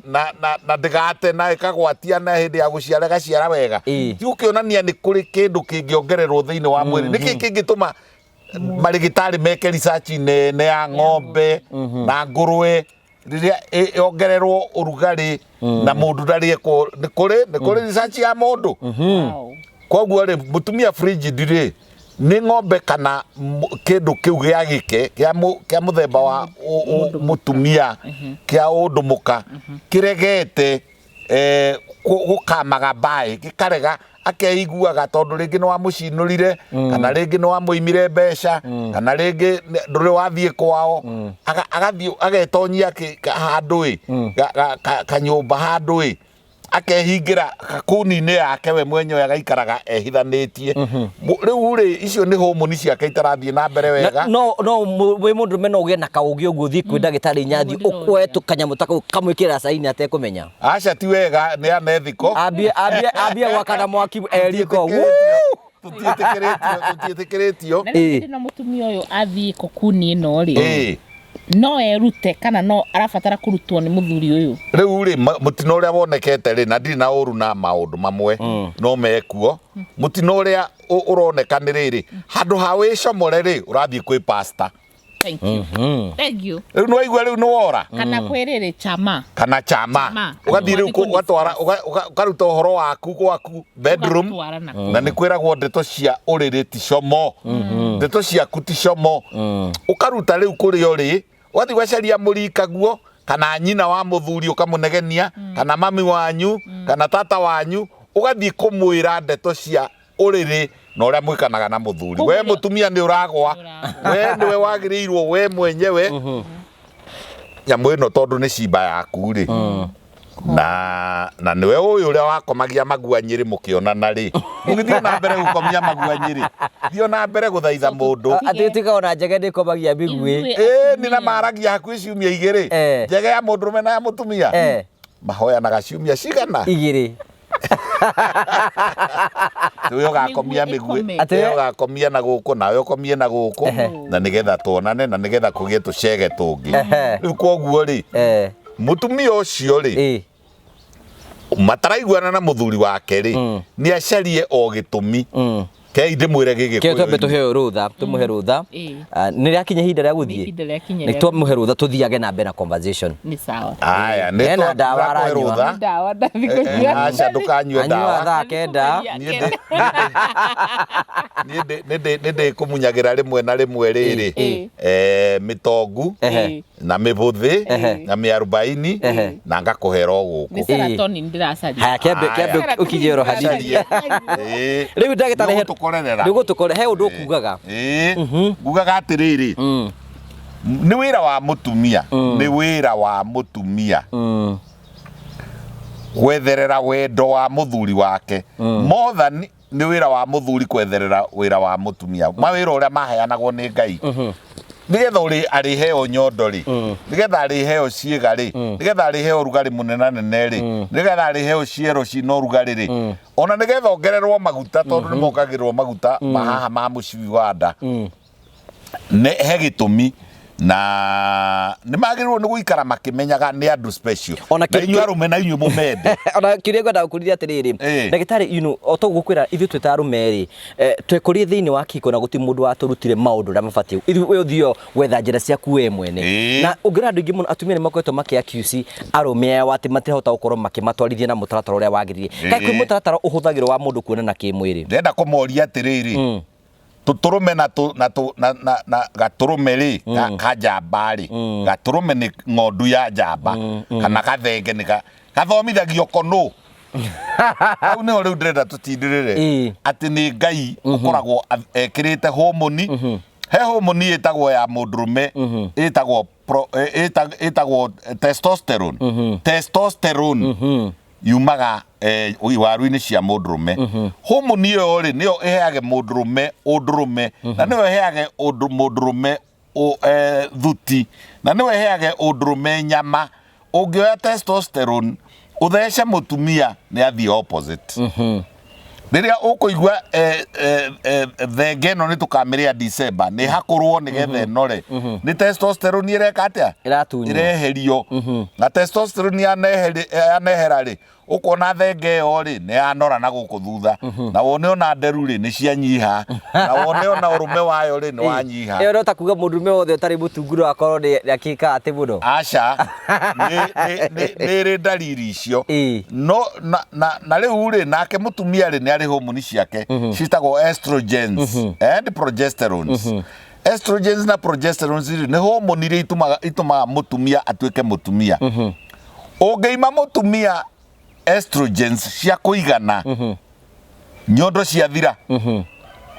Na ndĩgate na ĩkagwatia, na hĩndĩ ya gũciara ĩgaciara wega. Ti gũkĩonania nĩ kũrĩ kĩndũ kĩngĩongererwo thĩinĩ wa mwĩrĩ? Nĩkĩ kĩngĩtũma marĩgĩtarĩ meke research nene ya ng'ombe na ngũrwe rĩrĩa yongererwo ũrugarĩ na mũndũ ndarĩ ekwo? Nĩ kũrĩ research ya mũndũ. Koguo rĩ, mũtumia frigid rĩ, nĩ ng'ombe kana kĩndũ kĩu gĩa gĩke kĩa mũthemba wa mũtumia kĩa ũndũ mũka kĩregete gũkamaga mbaĩ, gĩkarega, akeiguaga tondũ rĩngĩ nĩ wamũcinũrire, kana rĩngĩ nĩ wamũimire mbeca, kana rĩngĩ ndũrĩ wathiĩ kwao. Agathiĩ agetonyia handũ ĩ kanyũmba handũ ĩ akehingĩra kakuni-inĩ yake we mwenyewe, agaikaraga ehithanĩtie. Rĩu rĩ, icio nĩ homoni ciake itarathiĩ na mbere wega. No wĩ mũndũrũme no ũgĩe na kaũgĩ ũguo, ũthiĩ kwĩ ndagĩtarĩ nyathi, ũkwoe tũkanyamũ ta kau kamwĩkĩrĩra caini atekũmenya? Aca, ti wega, nĩ anethiko. Ambie gwakana mwaki eriko. Tũtiĩtĩkĩrĩtio, tũtiĩtĩkĩrĩtio. Na rĩu hĩndĩ ĩno mũtumia ũyũ athiĩ kokuni ĩno rĩ, No erute kana no arabatara kũrutwo nĩ mũthuri ũyũ? Rĩu rĩ, mũtino ũrĩa wonekete rĩ, na ndirĩ na ũru na maũndũ mamwe no mekuo, mũtino ũrĩa ũroneka nĩ rĩrĩ, handũ ha wĩcomore rĩ, ũrathiĩ kwĩ pastor. Thank you. Thank you. Rĩu nĩwaigua rĩu nĩwora. Kana kwĩrĩrĩ chama. Kana chama. Chama. Ũgathiĩ rĩu Ũgathiĩ kũ ũgatwara ũkaruta ũhoro waku gwaku bedroom. Ũgatwara na Na nĩ kwĩragwo ndeto cia ũrĩrĩ ti como, ndeto ciaku ti como. Ũkaruta rĩu kũrĩa ũrĩ, ũgathiĩ ũgacaria mũrikaguo kana nyina wa mũthuri ũkamũnegenia, kana mami wanyu kana tata wanyu, ũgathiĩ kũmwĩra ndeto cia ũrĩrĩ na ũrĩa mwĩkanaga na mũthuri. We mũtumia nĩ ũragwa, we nĩwe wagĩrĩirwo we mwenyewe nyamũ ĩno tondũ nĩ cimba yaku rĩ, na nĩwe ũyũ ũrĩa wakomagia magua nyĩrĩ mũkĩonana rĩ, ũgĩthiĩ na mbere gũkomia magua nyĩrĩ, thiĩ na mbere gũthaitha mũndũ. Atĩ tuĩka ona njege ndĩkomagia mĩguĩ. Ithuĩ Ĩĩ nĩ na maragia hakuhĩ ciumia igĩrĩ, njege ya mũndũrũme na ya mũtumia mahoyanaga ciumia cigana? Igĩrĩ. Nĩwe ũgakomia Mĩguĩ mĩguĩ, ĩkome. Atĩ nĩwe ũgakomia na gũkũ nawe ũkomie na gũkũ, na nĩgetha tuonane na nĩgetha kũgĩe tũcege tũngĩ. Rĩu koguo rĩ, mũtumia ũcio rĩ, mataraiguana na mũthuri wake rĩ, nĩ acarie o gĩtũmi. Kei ndĩmwĩre Kĩo twambe gĩgĩkũyũ. tũheo rũtha, tũmũhe rũtha. Ah, nĩ rĩakinya ihinda rĩa Nĩ gũthiĩ. ihinda rĩakinya Nĩ rĩa twamũhe rũtha tũthiage na mbere na conversation. Nĩ sawa. Aya, nĩ Ena ndawa twakũhe aranyua. rũtha. Ndawa ndathi kũnyua. Aca ndũkanyue Anyua ndawa. thaa kenda. Niĩ nĩ ndĩkũmunyagĩra rĩmwe na rĩmwe rĩrĩ, mĩtongu na mĩbũthĩ na mĩarubaini na ngakũhera o Nĩ gũkũ. serotonin ndĩracaria. Haya, kĩambe kĩambe Aya. ũkinyie oro hanini. Carie. Ĩĩ. Rĩu ndagĩtarĩ he- Nĩũgũtũkorerera. Nĩũgũtũkore he ũndũ ũkugaga. Ĩĩ. Ngugaga atĩrĩrĩ, nĩ wĩra wa mũtumia, nĩ wĩra wa mũtumia gwetherera wendo wa mũthuri wake, more than nĩ wĩra wa mũthuri kwetherera wĩra wa mũtumia, mawĩra ũrĩa maheanagwo nĩ Ngai, nĩgetha ũrĩ arĩheo nyondo rĩ, nĩgetha arĩheo ciĩga rĩ, nĩgetha arĩheo ũrugarĩ mũnenanene rĩ, nĩgetha arĩheo ciero cina ũrugarĩ rĩ, ona nĩgetha ongererwo maguta tondũ nĩ mongagĩrĩrwo maguta mahaha ma mũcibi wa nda. Nĩ he gĩtũmi na nĩ magĩrĩirwo nĩ gũikara makĩmenyaga nĩ andũ special. Ona Na inyuĩ arũme na inyuĩ mũmende. Ona kĩrĩa ngwenda gũkũria atĩrĩrĩ, ndagĩtarĩ, o toguo kwĩra ithuĩ twĩ ta arũme rĩ, twekũrire thĩinĩ wa kĩhiko na gũtirĩ mũndũ watũrutire maũndũ ũrĩa mabatiĩ. Ithuĩ we ũthiĩ gwetha njĩra ciaku we mwene. Na ũngĩrora andũ aingĩ mũno atumia nĩ makoretwo makĩ accuse arũme ao atĩ matirahota gũkorwo makĩmatwarithia na mũtaratara ũrĩa wagĩrĩire. Kaĩ kwĩ mũtaratara ũhũthagĩrwo wa mũndũ kuonana kĩmwĩrĩ? Ndĩrenda kũmoria atĩrĩrĩ, tũtũrũme na tũ na tũ na na na gatũrũme rĩ, ka njamba rĩ, gatũrũme nĩ ng'ondu ya njamba kana gathenge nĩ gathomithagio kono. Hau nĩho rĩu ndĩrenda tũtindĩrĩre atĩ nĩ Ngai ũkoragwo ekĩrĩte homoni. He homoni ĩtagwo ya mũndũrũme, ĩtagwo ĩtagwo testosterone. Testosterone yumaga iwaru-inĩ cia mũndũrũme. Homoni ĩyo rĩ, nĩyo ĩheage mũndũrũme ũndũrũme, na nĩyo ĩheage mũndũrũme thuti, na nĩyo ĩheage ũndũrũme nyama. Ũngĩoya testosterone ũthece mũtumia, nĩ athiĩ opposite. Rĩrĩa ũkũigua thenge ĩno nĩ tũkamĩrĩa December, nĩ hakũrwo nĩgetha ĩnore, nĩ testosterone ĩreka atĩa? Ĩratunywo. Ĩreherio. Na testosterone yanehera rĩ, ũkona thenge ĩyo rĩ nĩ yanora na gũkũ thutha, na wone ona nderu rĩ nĩ cianyiha, na wone ona ũrũme wayo rĩ nĩ wanyiha. Ĩyo no ta kuga mũndũrũme wothe ũtarĩ mũtungu no akorwo nĩ akĩkaga atĩ mũno. Aca, nĩ ĩrĩ ndariri icio. No na rĩu rĩ, nake mũtumia rĩ nĩ arĩ homoni ciake ciĩtagwo estrogens and progesterones. Estrogens na progesterones rĩ nĩ homoni iria itũmaga mũtumia atuĩke mũtumia. Ũngĩima mũtumia estrogens cia kũigana, nyondo ciathira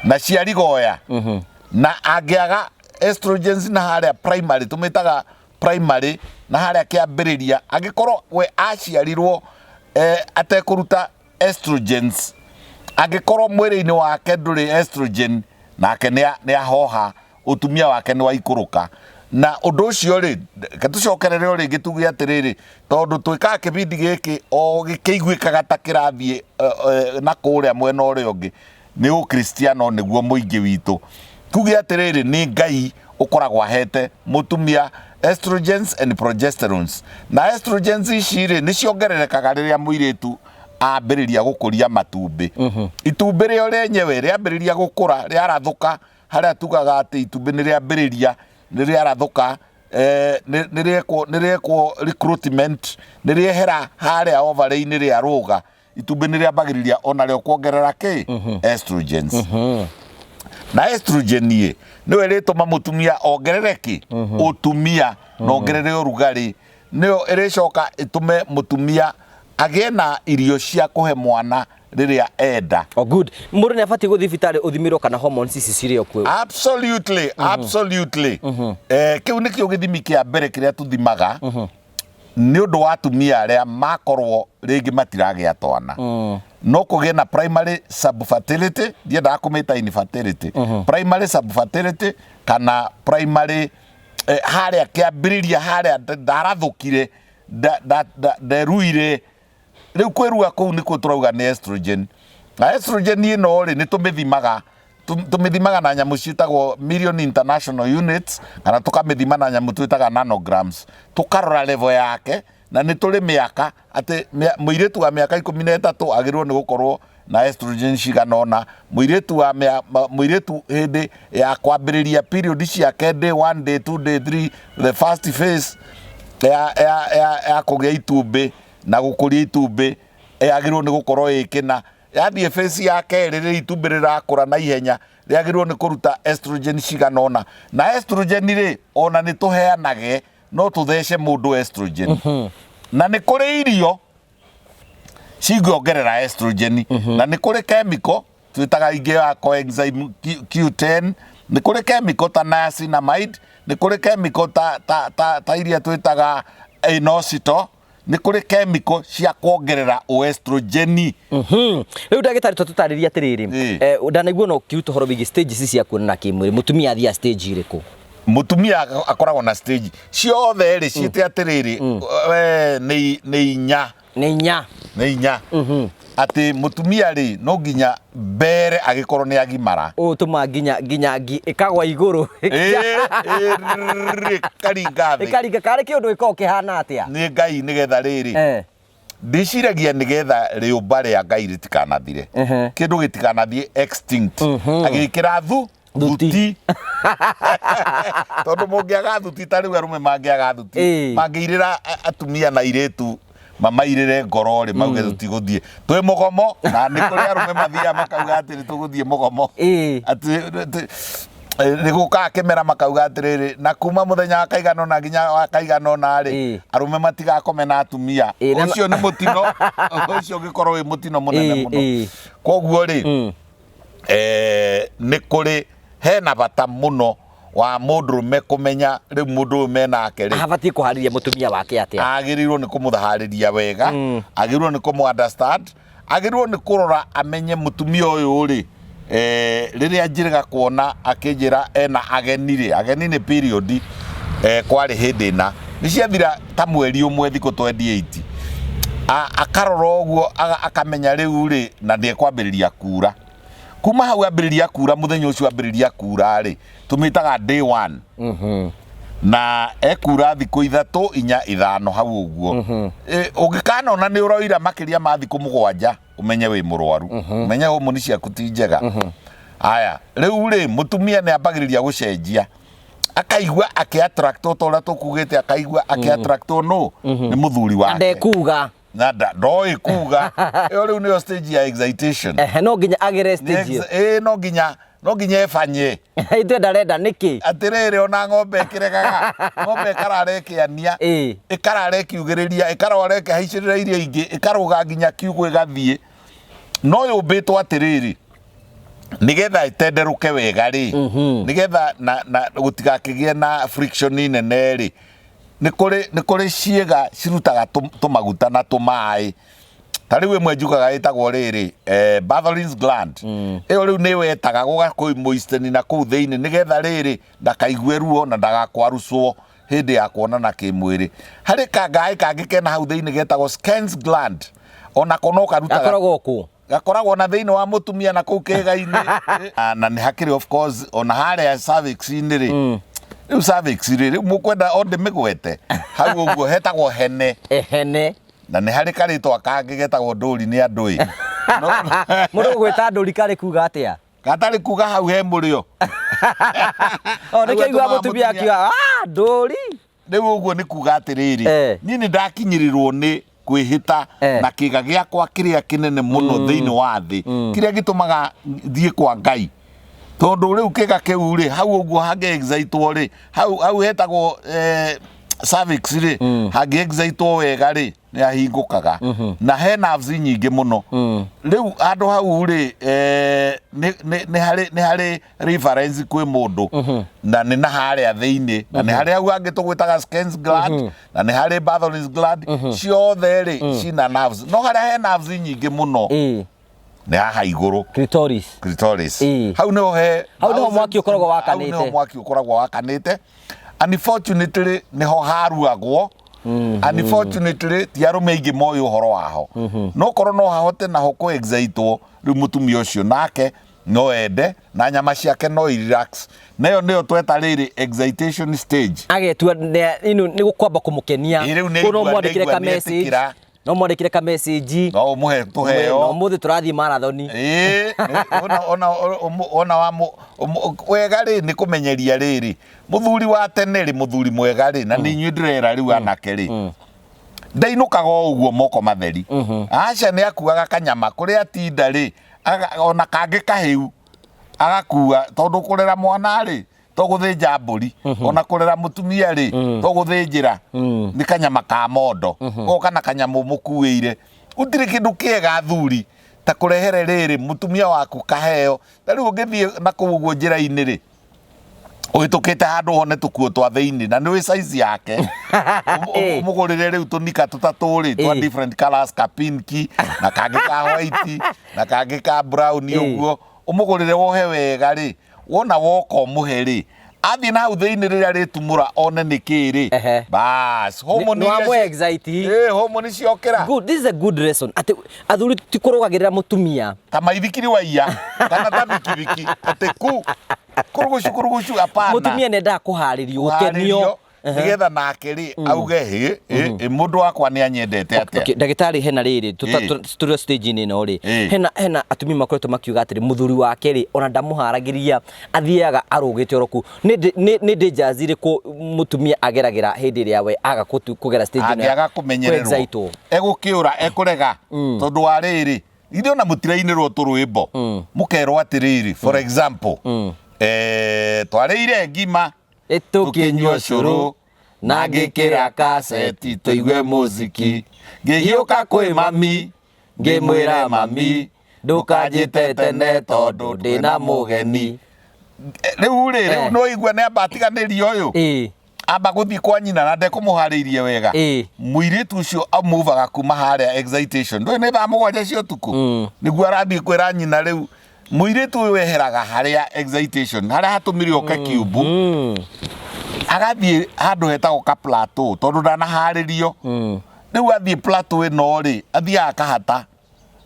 na cia rigoya, na angĩaga estrogens na harĩa primary, tũmĩtaga primary, na harĩa kĩambĩrĩria, angĩkorwo we aciarirwo atekũruta estrogens, angĩkorwo mwĩrĩ-inĩ wake ndũrĩ estrogen, nake nĩ ahoha, ũtumia wake nĩ waikũrũka. Na ũndũ ũcio rĩ, reke tũcokerere o rĩngĩ tuge atĩrĩrĩ, tondũ twĩkaga kĩbindi gĩkĩ o gĩkĩiguĩkaga ta kĩrathiĩ na kũrĩa mwena ũrĩa ũngĩ, nĩ ũkristiano nĩguo mũingĩ witũ. Tuge atĩrĩrĩ, nĩ Ngai ũkoragwo ahete mũtumia Estrogens and progesterones. Na estrogens ici rĩ, nĩ ciongererekaga rĩrĩa mũirĩtu ambĩrĩria gũkũria matumbĩ. Itumbĩ rĩo rĩenyewe rĩambĩrĩria gũkũra, rĩarathũka, harĩa tugaga atĩ itumbĩ nĩ rĩambĩrĩria, nĩ rĩarathũka, eh, nĩ nĩ rĩekwo nĩ rĩekwo recruitment, nĩ rĩehera harĩa ovary-inĩ rĩarũga, itumbĩ nĩ rĩambagĩrĩria onarĩo kuongerera kĩ? Estrogens. Na estrogen ĩ, nĩyo ĩrĩtũma mũtumia ongerere kĩ? Ũtumia, na ongerere ũrugarĩ. Nĩyo ĩrĩcoka ĩtũme mũtumia agĩe na irio cia kũhe mwana rĩrĩa enda. Oh, good. Mũndũ nĩ abatiĩ gũthiĩ thibitarĩ ũthimĩrwo kana hormones ici cirĩ o kuo. Absolutely, absolutely. Eh, kĩu nĩkĩo gĩthimi kĩa mbere kĩrĩa tũthimaga nĩ ũndũ wa atumia arĩa makorwo rĩngĩ matiragĩa twana. No kũgĩe na primary subfertility, ndiendaga kũmĩta infertility. Primary subfertility kana primary harĩa kĩambĩrĩria harĩa ndarathũkire, nderuire. Rĩu kwĩrua kũu nĩkuo tũrauga nĩ estrogen. Na estrogen ĩno rĩ, nĩ tũmĩthimaga. Tũmĩthimaga na nyamũ ciĩtagwo million international units, kana tũkamĩthima na nyamũ twĩtaga nanograms. Tũkarora level yake, na nĩ tũrĩ mĩaka atĩ mũirĩtu wa mĩaka 13 agĩrĩirwo nĩ gũkorwo na estrogen cigana ũna. Mũirĩtu wa mĩa-, mũirĩtu hĩndĩ ya kwambĩrĩria period ciake day 1, day 2, day 3, the first phase ya kũgĩa itumbĩ na gũkũria itumbĩ yagĩrĩirwo nĩ gũkorwo ĩ kĩna. Yathiĩ phase ya kerĩ rĩrĩa itumbĩ rĩrakũra na ihenya rĩagĩrĩirwo nĩ kũruta estrogen cigana ũna. Na estrogen rĩ, ona nĩ tũheanage, no tũthece mũndũ estrogen. Na nĩ kũrĩ irio cingĩongerera estrogen, na nĩ kũrĩ chemical twĩtaga ingĩ ya coenzyme Q10, nĩ kũrĩ chemical ta niacinamide, nĩ kũrĩ chemical ta iria twĩtaga inositol, nĩ kũrĩ chemical cia kuongerera oestrogeni. Rĩu ndagĩtarĩ tũtũtarĩrie atĩrĩrĩ, ndanaigua no ũkĩruta ũhoro wĩgiĩ stages cia kuonana kĩmwĩrĩ, mũtumia athiaga stage ĩrĩkũ? Mũtumia akoragwo na stage ciothe rĩ, ciĩte atĩrĩrĩ, we, nĩ inya. Nĩ inya. Nĩ inya. Atĩ mũtumia rĩ, no nginya mbere agĩkorwo nĩ agimara. Ũũ tũma nginya ngi ĩkagwa igũrũ. Ĩĩ, ĩkaringa thĩ. Ĩkaringa, karĩ kĩũndũ gĩkoragwo kĩhana atĩa? Nĩ Ngai nĩgetha rĩrĩ. Ndĩciragia nĩgetha rĩũmba rĩa Ngai rĩtikanathire. Kĩndũ gĩtikanathiĩ extinct. Agĩkĩra Thuti. thuti. Tondũ mũngĩaga thuti ta rĩu arũme mangĩaga thuti, mangĩirĩra atumia na airĩtu mamairĩre ngoro rĩ, mauge tũtigũthiĩ. Twĩ mũgomo, na nĩ kũrĩ arũme mathiaga makauga atĩ nĩ tũgũthiĩ mũgomo. Atĩ, nĩ gũkaga kĩmera makauga atĩrĩrĩ, na kuma mũthenya wa kaigana ũna nginya wa kaigana ũna rĩ, arũme matigakome na atumia. Ũcio nĩ mũtino, ũcio ũngĩkorwo wĩ mũtino mũnene mũno. Koguo rĩ, nĩ kũrĩ hena bata mũno wa mũndũrũme kũmenya rĩu mũndũ ũyũ menake rĩ, abatiĩ kũharĩria mũtumia wake atĩa? Agĩrĩirwo nĩ kũmũharĩria wega, agĩrĩirwo nĩ kũmũ understand, agĩrĩirwo nĩ kũrora amenye mũtumia ũyũ rĩ, rĩrĩa njĩrĩga kuona akĩnjĩra ena ageni rĩ, ageni nĩ period, kwarĩ hĩndĩ ĩna nĩ ciathira ta mweri ũmwe thikũ 28, akarora ũguo akamenya rĩu rĩ, na ndĩkwambĩrĩria kura. Kuma hau ambĩrĩria kura, mũthenya ũcio ambĩrĩria kura rĩ, tũmĩtaga day 1. Na ekura thikũ 3, 4, 5 hau ũguo. Ũngĩkanona nĩ ũroira makĩria ma thikũ 7, ũmenye wĩ mũrwaru. Ũmenye homoni ciaku ti njega. Aya, rĩu rĩ, mũtumia nĩ ambagĩrĩria gũcenjia. Akaigua akĩ-attractwo ta ũrĩa tũkugĩte, akaigua akĩ-attractwo nũ? Nĩ mũthuri wake. Na ndekuga. Na ndoĩ kuga. Ĩyo rĩu nĩyo stage ya excitation. Ehe, no nginya agere stage ĩyo. No nginya ebanye. Ithuĩ ndarenda nĩkĩ? Atĩrĩrĩ, ona ng'ombe ĩkĩregaga, ng'ombe ĩkarara ĩkĩania, ĩkarara ĩkiugĩrĩria, ĩkarara ĩkĩhaicĩrĩra iria ingĩ, ĩkarũga nginya kiugũ ĩgathiĩ. No yũmbĩtwo atĩrĩrĩ, nĩgetha ĩtenderũke wega rĩ, nĩgetha na gũtigakĩgĩe na friction nene rĩ, nĩ kũrĩ ciĩga cirutaga tũmaguta na tũmaĩ. Ta rĩu ĩmwe njugaga ĩtagwo rĩrĩ, Bartholin's gland. Ĩyo rĩu nĩ wetaga gũgakũ moisten na kũu thĩinĩ nĩgetha rĩrĩ ndakaigue ruo na ndagakwarucwo hĩndĩ ya kuonana kĩmwĩrĩ. Harĩ kangaĩ kangĩ kena hau thĩinĩ getagwo Skene's gland. Onako no karutaga. Gakoragwo kũ? Gakoragwo na thĩinĩ wa mũtumia na kũu kĩĩga-inĩ. Na nĩ hakĩrĩ of course ona harĩa cervix-inĩ rĩ, Rĩu cervix rĩ, rĩu mũkwenda o ndĩmĩgwete hau ũguo hetagwo hene. Hene. Na nĩ harĩ karĩtwa kangĩ getagwo ndũri nĩ andũ ĩ. Mũndũ gũgwĩta ndũri karĩ kuga atĩa? Gatarĩ kuga hau he mũrĩo. O nĩkĩo aigua mũtumia akiuga "Ah, ndũri." Rĩu ũguo nĩ kuga atĩrĩrĩ, Eh. niĩ nĩ ndakinyĩrĩrwo nĩ kwĩhĩta Eh. na kĩga gĩakwa kĩrĩa kĩnene mũno thĩinĩ wa thĩ, kĩrĩa gĩtũmaga thiĩ kwa Ngai, tondũ rĩu kĩga kĩu rĩ, hau ũguo hangĩ excitwo rĩ, hau hetagwo cervix rĩ, hangĩ excitwo wega rĩ, nĩ ahingũkaga na he nerves nyingĩ mũno. Rĩu handũ hau rĩ, nĩ harĩ reference kwĩ mũndũ, na nĩ na harĩa thĩinĩ, na nĩ harĩ hau hangĩ tũgwĩtaga Skene's gland, na nĩ harĩ Bartholin's gland, ciothe rĩ cina nerves, no harĩa he nerves nyingĩ mũno nĩ haha igũrũ. Clitoris. Clitoris. Hau nĩho he Hau nĩho mwaki ũkoragwo hau wakanĩte. Nĩho mwaki ũkoragwo wakanĩte. Unfortunately nĩho haruagwo. Unfortunately ti arũme aingĩ moĩ ũhoro waho, no korwo no hahote naho kũ excitwo, rĩu mũtumia ũcio nake no ende na nyama ciake no i relax, nayo nĩyo tweta rĩrĩ excitation stage. Agetua nĩ gũkwamba kũmũkenia. Ĩ, rĩu nĩ Koguo no aigua- mwandĩkĩre nĩ ka aigua nĩ message. etĩkĩra. No mwandĩkĩre ka message. No ũmũhe tũheo. No mũthĩ tũrathiĩ marathoni. Ĩĩ, ona wa wega rĩ, nĩ kũmenyeria rĩrĩ mũthuri wa tene rĩ, mũthuri mwega rĩ, na nĩ inyuĩ ndĩrera rĩu anake rĩ, ndainũkaga o ũguo moko matheri. Aca, nĩ akuaga kanyama kũrĩa atinda rĩ, ona kangĩ kahĩu agakua, tondũ kũrera mwana rĩ to gũthĩnja mbũri, ona kũrera mũtumia rĩ to gũthĩnjĩra nĩ kanyama ka mondo, goka na kanyamũ mũkuĩire. Gũtirĩ kĩndũ kĩega athuri ta kũrehere rĩrĩ mũtumia waku kaheo. Ta rĩu ũngĩthiĩ na kũu ũguo njĩra-inĩ rĩ, ũhĩtũkĩte handũ wone tũkuo twa thĩinĩ na nĩ size yake, ũmũgũrĩre rĩu tũnika tũtatũ rĩ twa different colors, ka pinki na kangĩ ka white na kangĩ ka brown, ũguo ũmũgũrĩre wohe wega rĩ, wona woka ũmũhe rĩ, athiĩ na hau thĩinĩ rĩrĩa rĩtumũra one nĩ kĩ rĩ, bas, hormone Nĩ iria wamũ excite. Hormone ciokĩra. Good, this is a good lesson atĩ athuri ti kũrũgagĩrĩra mũtumia. Ta maithikiri waiya kana ta bikibiki atĩ ku kurugucu kurugucu, hapana. Mũtumia nĩ endaga kũharĩrio, gũkenio. Kũharĩrio, nĩgetha nake rĩ auge hĩ hĩ hĩ, mũndũ wakwa nĩ anyendete atĩa. Okay, ndagĩtarĩ, hena rĩrĩ tũrĩ stage-inĩ ĩno rĩ, hena atumia makoretwo makiuga atĩrĩ, mũthuri wake rĩ, ona ndamũharagĩria, athiaga arũgĩte oro kũu. Nĩ dangers irĩkũ mũtumia ageragĩra hĩndĩ ĩrĩa we aga kũgera stage ĩno ya Angĩaga kũmenyererwo, kũ-excitwo? Egũkĩũra, ekũrega, tondũ wa rĩrĩ, ithuĩ ona mũtirainĩrwo tũrwĩmbo mũkerwo atĩrĩrĩ, for example, twarĩire ngima, tũkĩnyua cũrũ, na ngĩkĩra kaseti tũigue mũziki, ngĩhiũka kwĩ mami, ngĩmwĩra, 'Mami, ndũkanjĩte tene tondũ ndĩna mũgeni.' Rĩu rĩ, rĩu no igua nĩ amba atiganĩrio ũyũ, amba gũthiĩ kwa nyina na ndekũmũharĩirie wega. Mũirĩtu ũcio amuvaga kuma harĩa excitation, ndũĩ nĩ thaa 7 cia ũtukũ, nĩguo arathiĩ kwĩra nyina. Rĩu mũirĩtu ũyũ eheraga harĩa excitation, harĩa hatũmire oke kiumbu, agathiĩ handũ hetagwo ka plateau, tondũ ndanaharĩrio. Rĩu athiĩ plateau ĩno rĩ, athiaga akahata,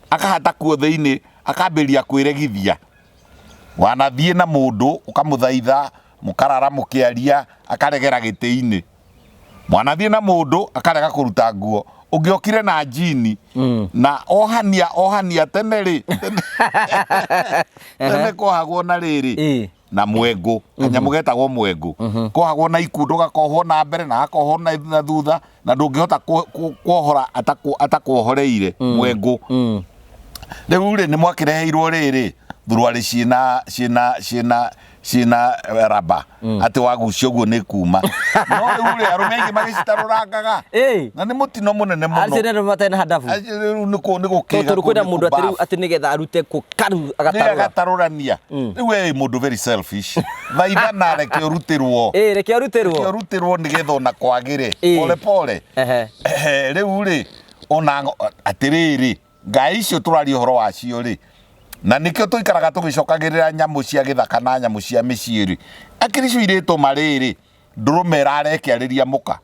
akahata kuo thĩinĩ, akambĩrĩria kwĩregithia. Wanathiĩ na mũndũ ũkamũthaitha, mũkarara mũkĩaria, akaregera gĩtĩ-inĩ. Mwanathiĩ na mũndũ akarega kũruta nguo, ũngĩokire na njini na ohania ohania tene rĩ, tene, tene kohagwo na rĩrĩ na mwengũ, kanyamũ getagwo mwengũ, kohagwo na ikundo, gakohwo na mbere na gakohwo na thutha, na ndũngĩhota kuohora atakuohoreire mwengũ. Rĩu rĩ, nĩ mwakĩreheirwo rĩrĩ thuruarĩ ciĩna raba, atĩ wagucia ũguo nĩ kuma. No rĩu rĩ, arũme aingĩ magĩcitarũrangaga, na nĩ mũtino mũnene mũno. Acio nĩ matarĩ na handabu. Acio rĩu nĩ gũkĩga. Tondũ kwĩna kũu nĩ mũndũ atĩ rĩu kũbafu. atĩ nĩgetha arute kũ karu Nĩ agatarũra. Agatarũrania. Rĩu we wĩ mũndũ very selfish, thaithana reke ũrutĩrwo. Ĩ, reke arutĩrwo. Reke ũrutĩrwo nĩgetha ona kwagĩre pole pole. Rĩu rĩ, ona atĩrĩrĩ, ngai icio tũraria ũhoro wacio rĩ, na nĩkĩo tũikaraga tũgĩcokagĩrĩra nyamũ cia gĩthaka na nyamũ cia mĩciĩ rĩ, akĩrĩ icio irĩtũma rĩrĩ ndũrũme ĩrarekearĩria mũka,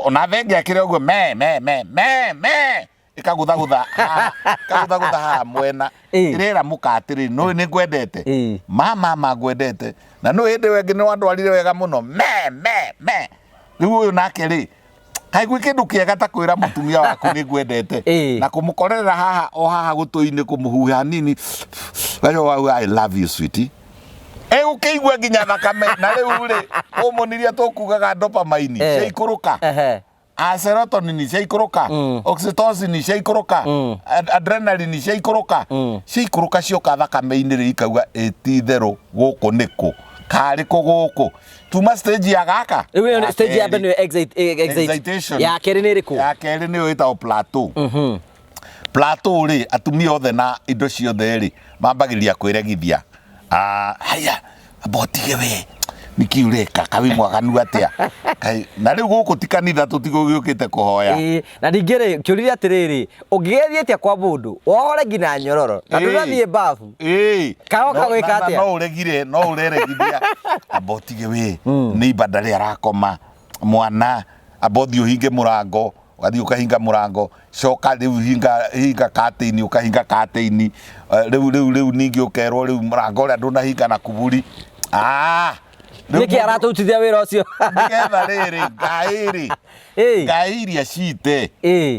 ona thenge akĩrĩ ũguo me me me me me. Ĩkagũthagũtha haha, ĩkagũthagũtha haha mwena. Ĩrera mũka atĩrĩ, nũĩ nĩ ngwendete. Ma ma ma ngwendete. Na nũĩ hĩndĩ ĩyo ĩngĩ nĩ wandwarire wega mũno. Me me me. Rĩu ũyũ nake rĩ, kaĩ gwĩ kĩndũ kĩega ta kwĩra mũtumia waku nĩ ngwendete na kũmũkorerera haha o haha gũtũ-inĩ kũmũhuha hanini gacoka uga I love you sweetie egũkĩigua nginya thakame na rĩu rĩ homoni iria tũkugaga dopamine ciaikũrũka a serotonin ciaikũrũka oxytocin ciaikũrũka adrenaline ciaikũrũka ciaikũrũka cioka thakame-inĩ rĩ ikauga ĩ ti itherũ gũkũ nĩkũ karĩ kũ gũkũ tuma stage ya gaka Rĩu ĩyo ya stage ya kerĩ. mbere nĩyo Excitation. ya kerĩ nĩ ĩrĩkũ ya kerĩ nĩyo ĩtagwo plateau plateau rĩ atumia othe na indo ciothe rĩ mambagĩrĩria kwĩregithia Ah, haya amba ũtige we nĩkĩ ũreka kaĩ mwaganu atĩa Kaĩ- na rĩu gũkũ ti kanitha tũtigũgĩũkĩte kũhoya Ĩĩ, na ningĩ rĩ kĩũria atĩrĩrĩ ũngĩgeria atĩa kwa mũndũ wohore nginya nyororo na ndũrathiĩ babu Ĩĩ. Kaoka No- gwĩka na- na- atĩa? no ũregire no ũreregithia amba ũtige we nĩ ibanda rĩ arakoma mwana amba ũthiĩ ũhinge mũrango ũgathiĩ ũkahinga mũrango coka rĩu hinga hinga katĩini ũkahinga katĩini rĩu rĩu rĩu ningĩ ũkerwo rĩu mũrango ũrĩa ndũnahinga na kuburi Ah, rĩu nĩkĩ mũndũ- aratũrutithia wĩra ũcio nĩgetha rĩrĩ ngai rĩ ngai iria cite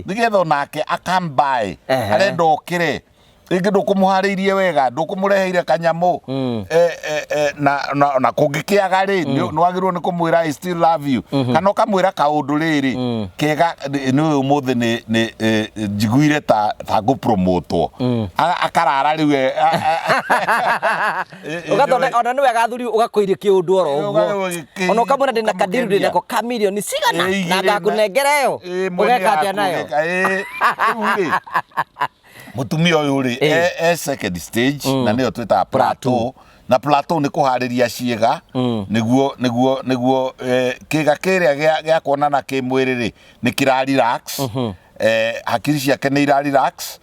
nĩgetha onake akambae arenda okĩre rĩngĩ ndũkũmũharĩirie wega ndũkũmũreheire kanyamũ na, na, na kũngĩkĩaga rĩ nĩ wagĩrĩirwo nĩ kũmwĩra I still love you kana ũkamwĩra kaũndũ rĩrĩ kega nĩ ũyũ ũmũthĩ nĩ nĩ njiguire ta ta ngũpromotwo akarara rĩu Ũgathondeka ona nĩ wega athuri ũgakũiria kĩũndũ oro ũguo ona ũkamwĩra ndĩna kandiru ndĩna ko ka mirioni cigana na ngakũnengera ĩyo ũgeka atĩa nayo rĩu rĩ mũtumia ũyũ rĩ e second stage na nĩyo twĩtaga plateau na plateau nĩ kũharĩria ciĩga nĩguo nĩguo nĩguo kĩga kĩrĩa gĩa gĩa kuonana kĩmwĩrĩ rĩ nĩ kĩra relax hakiri ciake nĩ ira relax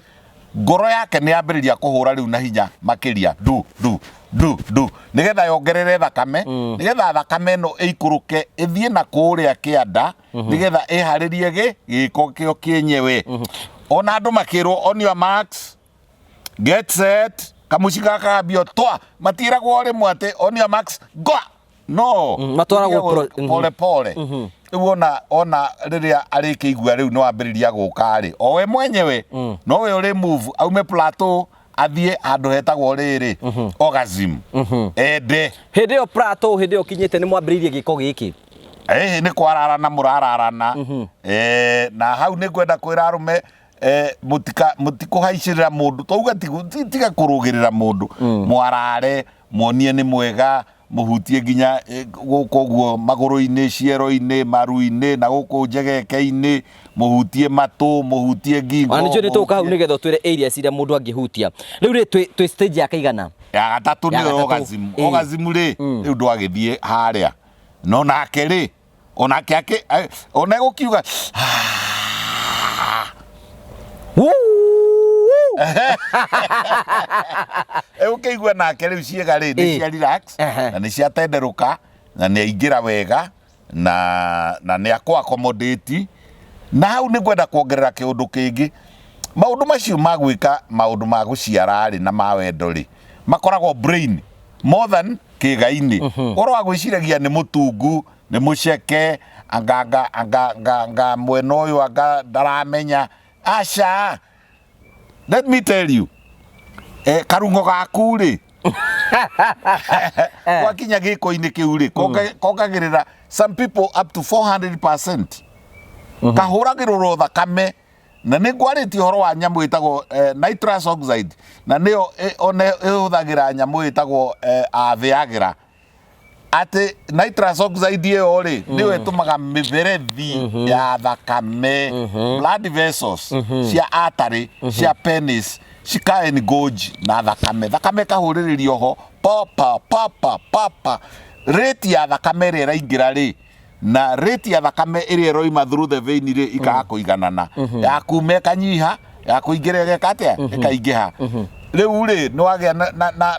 ngoro yake nĩ yambĩrĩria kũhũra rĩu na hinya makĩria ndu ndu ndu ndu nĩgetha yongerere thakame nĩgetha thakame ĩno ĩikũrũke ĩthiĩ na kũrĩa kĩanda nĩgetha ĩharĩrie gĩ gĩko kĩo kĩenyewe ona andũ makĩrwo on your marks get set kamuci gaka kambio twa matiĩragwo o rĩmwe atĩ on your marks go no Matwaragwo pole pole rĩu ona ona rĩrĩa arĩkĩigua rĩu nĩ wambĩrĩria gũka rĩ o we mwenyewe no we ũrĩ move aume plateau athiĩ handũ hetagwo rĩrĩ orgasm ende Hĩndĩ ĩyo plateau hĩndĩ ĩyo ũkinyĩte nĩ mwambĩrĩirie gĩko gĩkĩ ĩhĩ nĩ kwararana mũrararana na hau nĩ ngwenda kwĩra arũme mũtikũhaicĩrĩra mũndũ twauga tiga kũrũgĩrĩra mũndũ mwarare muonie nĩ mwega mũhutie nginya gũkũ ũguo magũrũ-inĩ ciero-inĩ maru-inĩ na gũkũ njegeke-inĩ mũhutie matũ mũhutie ngingo ona nĩnjũĩ nĩ tũgũka hau mũhutie- nĩgetha ũtwĩre areas iria mũndũ angĩhutia rĩu rĩ twĩ stage ya kaigana ya gatatũ Ya nĩyo gatatũ. orgasm orgasm rĩ rĩu ndwagĩthiĩ harĩa no nake rĩ onake akĩ ona egũkiuga Wuu! Egũkĩigua nake rĩu ciĩga rĩ nĩ cia relax na nĩ ciatenderũka na nĩ aingĩra wega na na nĩ akũ accommodate na hau nĩ ngwenda kuongerera kĩũndũ kĩngĩ maũndũ macio ma gwĩka maũndũ ma gũciara rĩ na ma wendo rĩ makoragwo brain more than kĩga-inĩ ũhoro wa gwĩciragia nĩ mũtungu nĩ mũceke anga anga anga anga anga mwena ũyũ anga ndaramenya aca let me tell you karung'o gaku rĩ gwakinya gĩko-inĩ kĩu rĩ kongagĩrĩra some people up to 400% kahũragĩrũrwo thakame na nĩ ngwarĩtie ũhoro wa nyamũ ĩtagwo nitrous oxide na nĩyo ona ĩhũthagĩra nyamũ ĩtagwo Viagra atĩ nitrous oxide ĩyo rĩ nĩyo ĩtũmaga mĩberethi ya thakame blood vessels cia artery cia penis cika engorge na thakame thakame ĩkahũrĩrĩrio ho papa papa papa rate ya thakame ĩrĩa ĩraingĩra rĩ na rate ya thakame ĩrĩa ĩroima through the vein rĩ ikaga kũiganana ya kuma ĩkanyiha ya kũingĩra ĩgeka atĩa ĩkaingĩha Rĩu rĩ, nĩ wagĩa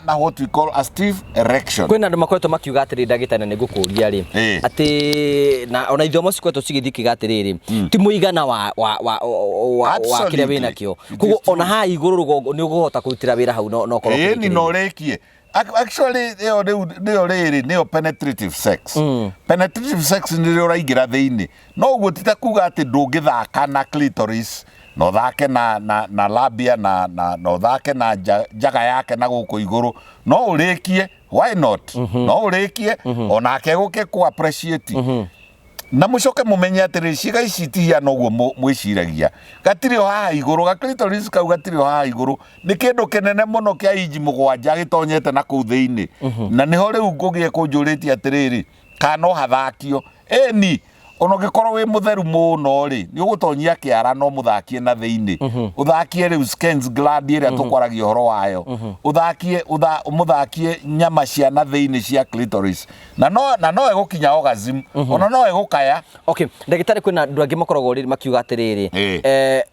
na what we call a stiff erection. Kwĩna andũ makoretwo makiuga atĩrĩ, ndagĩtarĩ, na nĩngũkũria rĩ, atĩ na ona ithomo cikoretwo cigĩthiĩ ikiuga atĩrĩrĩ, ti mũigana wa kĩrĩa wĩnakĩo, koguo ona haha igũrũ rũgongo nĩ ũkũhota kũrutĩra wĩra hau no ũkorwo Ĩni, na ũrĩkie. Actually ĩyo rĩu nĩyo rĩrĩ nĩyo penetrative sex. Penetrative sex nĩ rĩrĩa ũraingĩra thĩinĩ. No ũguo ti ta kuga atĩ ndũngĩthaka na clitoris, na ũthake na labia, na ũthake na njaga yake na gũkũ igũrũ. No ũrĩkie, why not? No ũrĩkie, onake gũke kũ appreciate. Na mũcoke mũmenye atĩrĩ, ciĩga ici itihiana ũguo mwĩciragia. Gatirĩ o haha igũrũ, ga clitoris kau gatirĩ o haha igũrũ. Nĩ kĩndũ kĩnene mũno kĩa inji 7 gĩtonyete na kũu thĩinĩ. Na nĩho rĩu ngũgĩe kũnjũrĩtie atĩrĩrĩ, kana no hathakio? Ĩni, ona ũngĩkorwo wĩ mũtheru mũno rĩ, nĩ ũgũtonyia kĩara no mũthakie na thĩinĩ. Ũthakie rĩu Skens gland ĩrĩa tũkwaragia ũhoro wayo. Ũthakie, ũmũthakie nyama cia na thĩinĩ cia clitoris. Na no ĩgũkinya orgasm, ona no ĩgũkaya. Okay, ndagĩtarĩ, kwĩna andũ angĩ makoragwo rĩrĩ makiuga atĩrĩrĩ,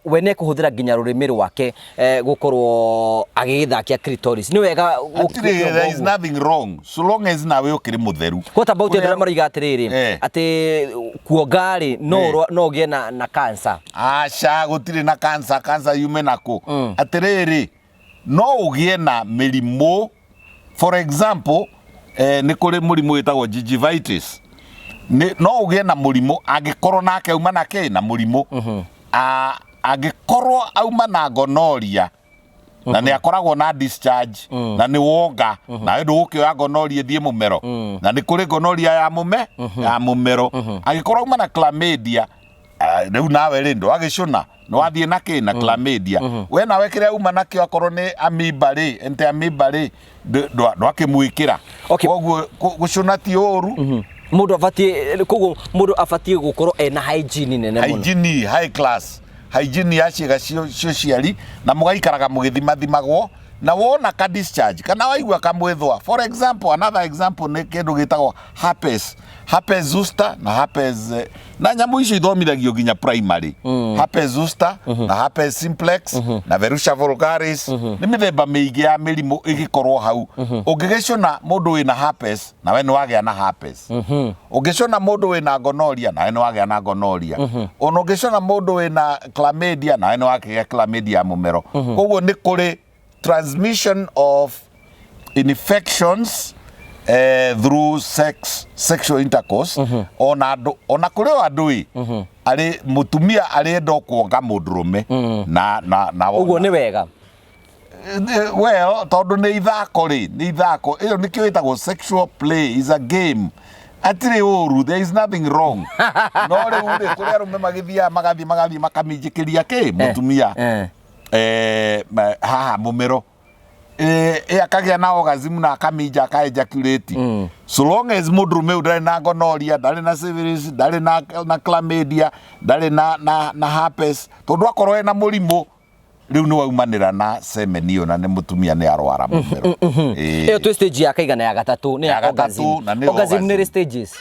we nĩ ekũhũthĩra nginya rũrĩmĩ rwake gũkorwo agĩgĩthakia clitoris. Nĩ wega Hatirĩ, there is nothing wrong so long as nawe ũkĩrĩ mũtheru. What about andũ arĩa maroiga atĩrĩrĩ, atĩ kuonga rĩ, no no ũgĩe na cancer? Aca, gũtirĩ na cancer. Cancer yume nakũ? Atĩrĩrĩ, no ũgĩe na mĩrimũ. For example, nĩ kũrĩ mũrimũ wĩtagwo gingivitis. No ũgĩe na mũrimũ angĩkorwo nake auma na kĩ na mũrimũ. Angĩkorwo auma na gonorrhea na nĩ akoragwo na discharge na nĩ wonga, nawe ndũgũkĩoya gonorrhea ĩthiĩ mũmero, na nĩ kũrĩ gonorrhea ya mũme ya mũmero. Angĩkorwo auma na chlamydia, rĩu nawe rĩ, ndwagĩcũna, nĩ wathiĩ na kĩ na chlamydia. We nawe kĩrĩa uma nakĩo, akorwo nĩ amoeba rĩ, ente amoeba rĩ, ndwakĩmwĩkĩra. Koguo gũcũna ti ũru. Mũndũ abatiĩ, koguo mũndũ abatiĩ gũkorwo ena hygiene nene mũno. Hygiene, high class hygiene ya ciĩga ciociari, na mũgaikaraga mũgĩthimathimagwo, na wona ka discharge kana waigua kamwĩthwa. For example, another example nĩ kĩndũ gĩtagwo herpes, herpes zoster na herpes, na nyamũ icio ithomithagio nginya primary. Herpes zoster na herpes simplex na verruca vulgaris nĩ mĩthemba mĩingĩ ya mĩrimũ ĩgĩkorwo hau. Ũngĩgĩcũna mũndũ wĩna herpes, nawe nĩ wagĩa na herpes. Ũngĩcũna mũndũ wĩna gonorrhea, nawe nĩ wagĩa na gonorrhea. Ona ũngĩcũna mũndũ wĩna chlamydia, nawe nĩ wakĩgĩa chlamydia ya mũmero. Koguo nĩ kũrĩ transmission of infections through sex, sexual intercourse. Ona andũ, ona kũrĩ o andũ ĩ arĩ mũtumia arĩenda kuonga mũndũrũme na Ũguo nĩ wega? Well, tondũ nĩ ithako rĩ, nĩ ithako. Ĩyo nĩkĩo ĩtagwo sexual play, is a game. Hatirĩ ũru, there is nothing wrong. No rĩu rĩ, kũrĩ arũme magĩthiaga magathiĩ makamĩnjĩkĩria kĩ mũtumia haha mũmero, akagĩa na orgasm na akaminja aka ejaculate. So long as mũndũrũme ũyũ ndarĩ na gonorrhea, ndarĩ na syphilis, ndarĩ na chlamydia, ndarĩ na herpes, tondũ akorwo ena mũrimũ rĩu nĩ waumanĩra na semen ĩyo na nĩ mũtumia nĩ arwara mũmero. Ĩyo twĩ stage ya kaigana? Ya gatatũ nĩ ya Ya gatatũ, orgasm. na nĩyo Orgasm nĩ rĩ orgasm. stages?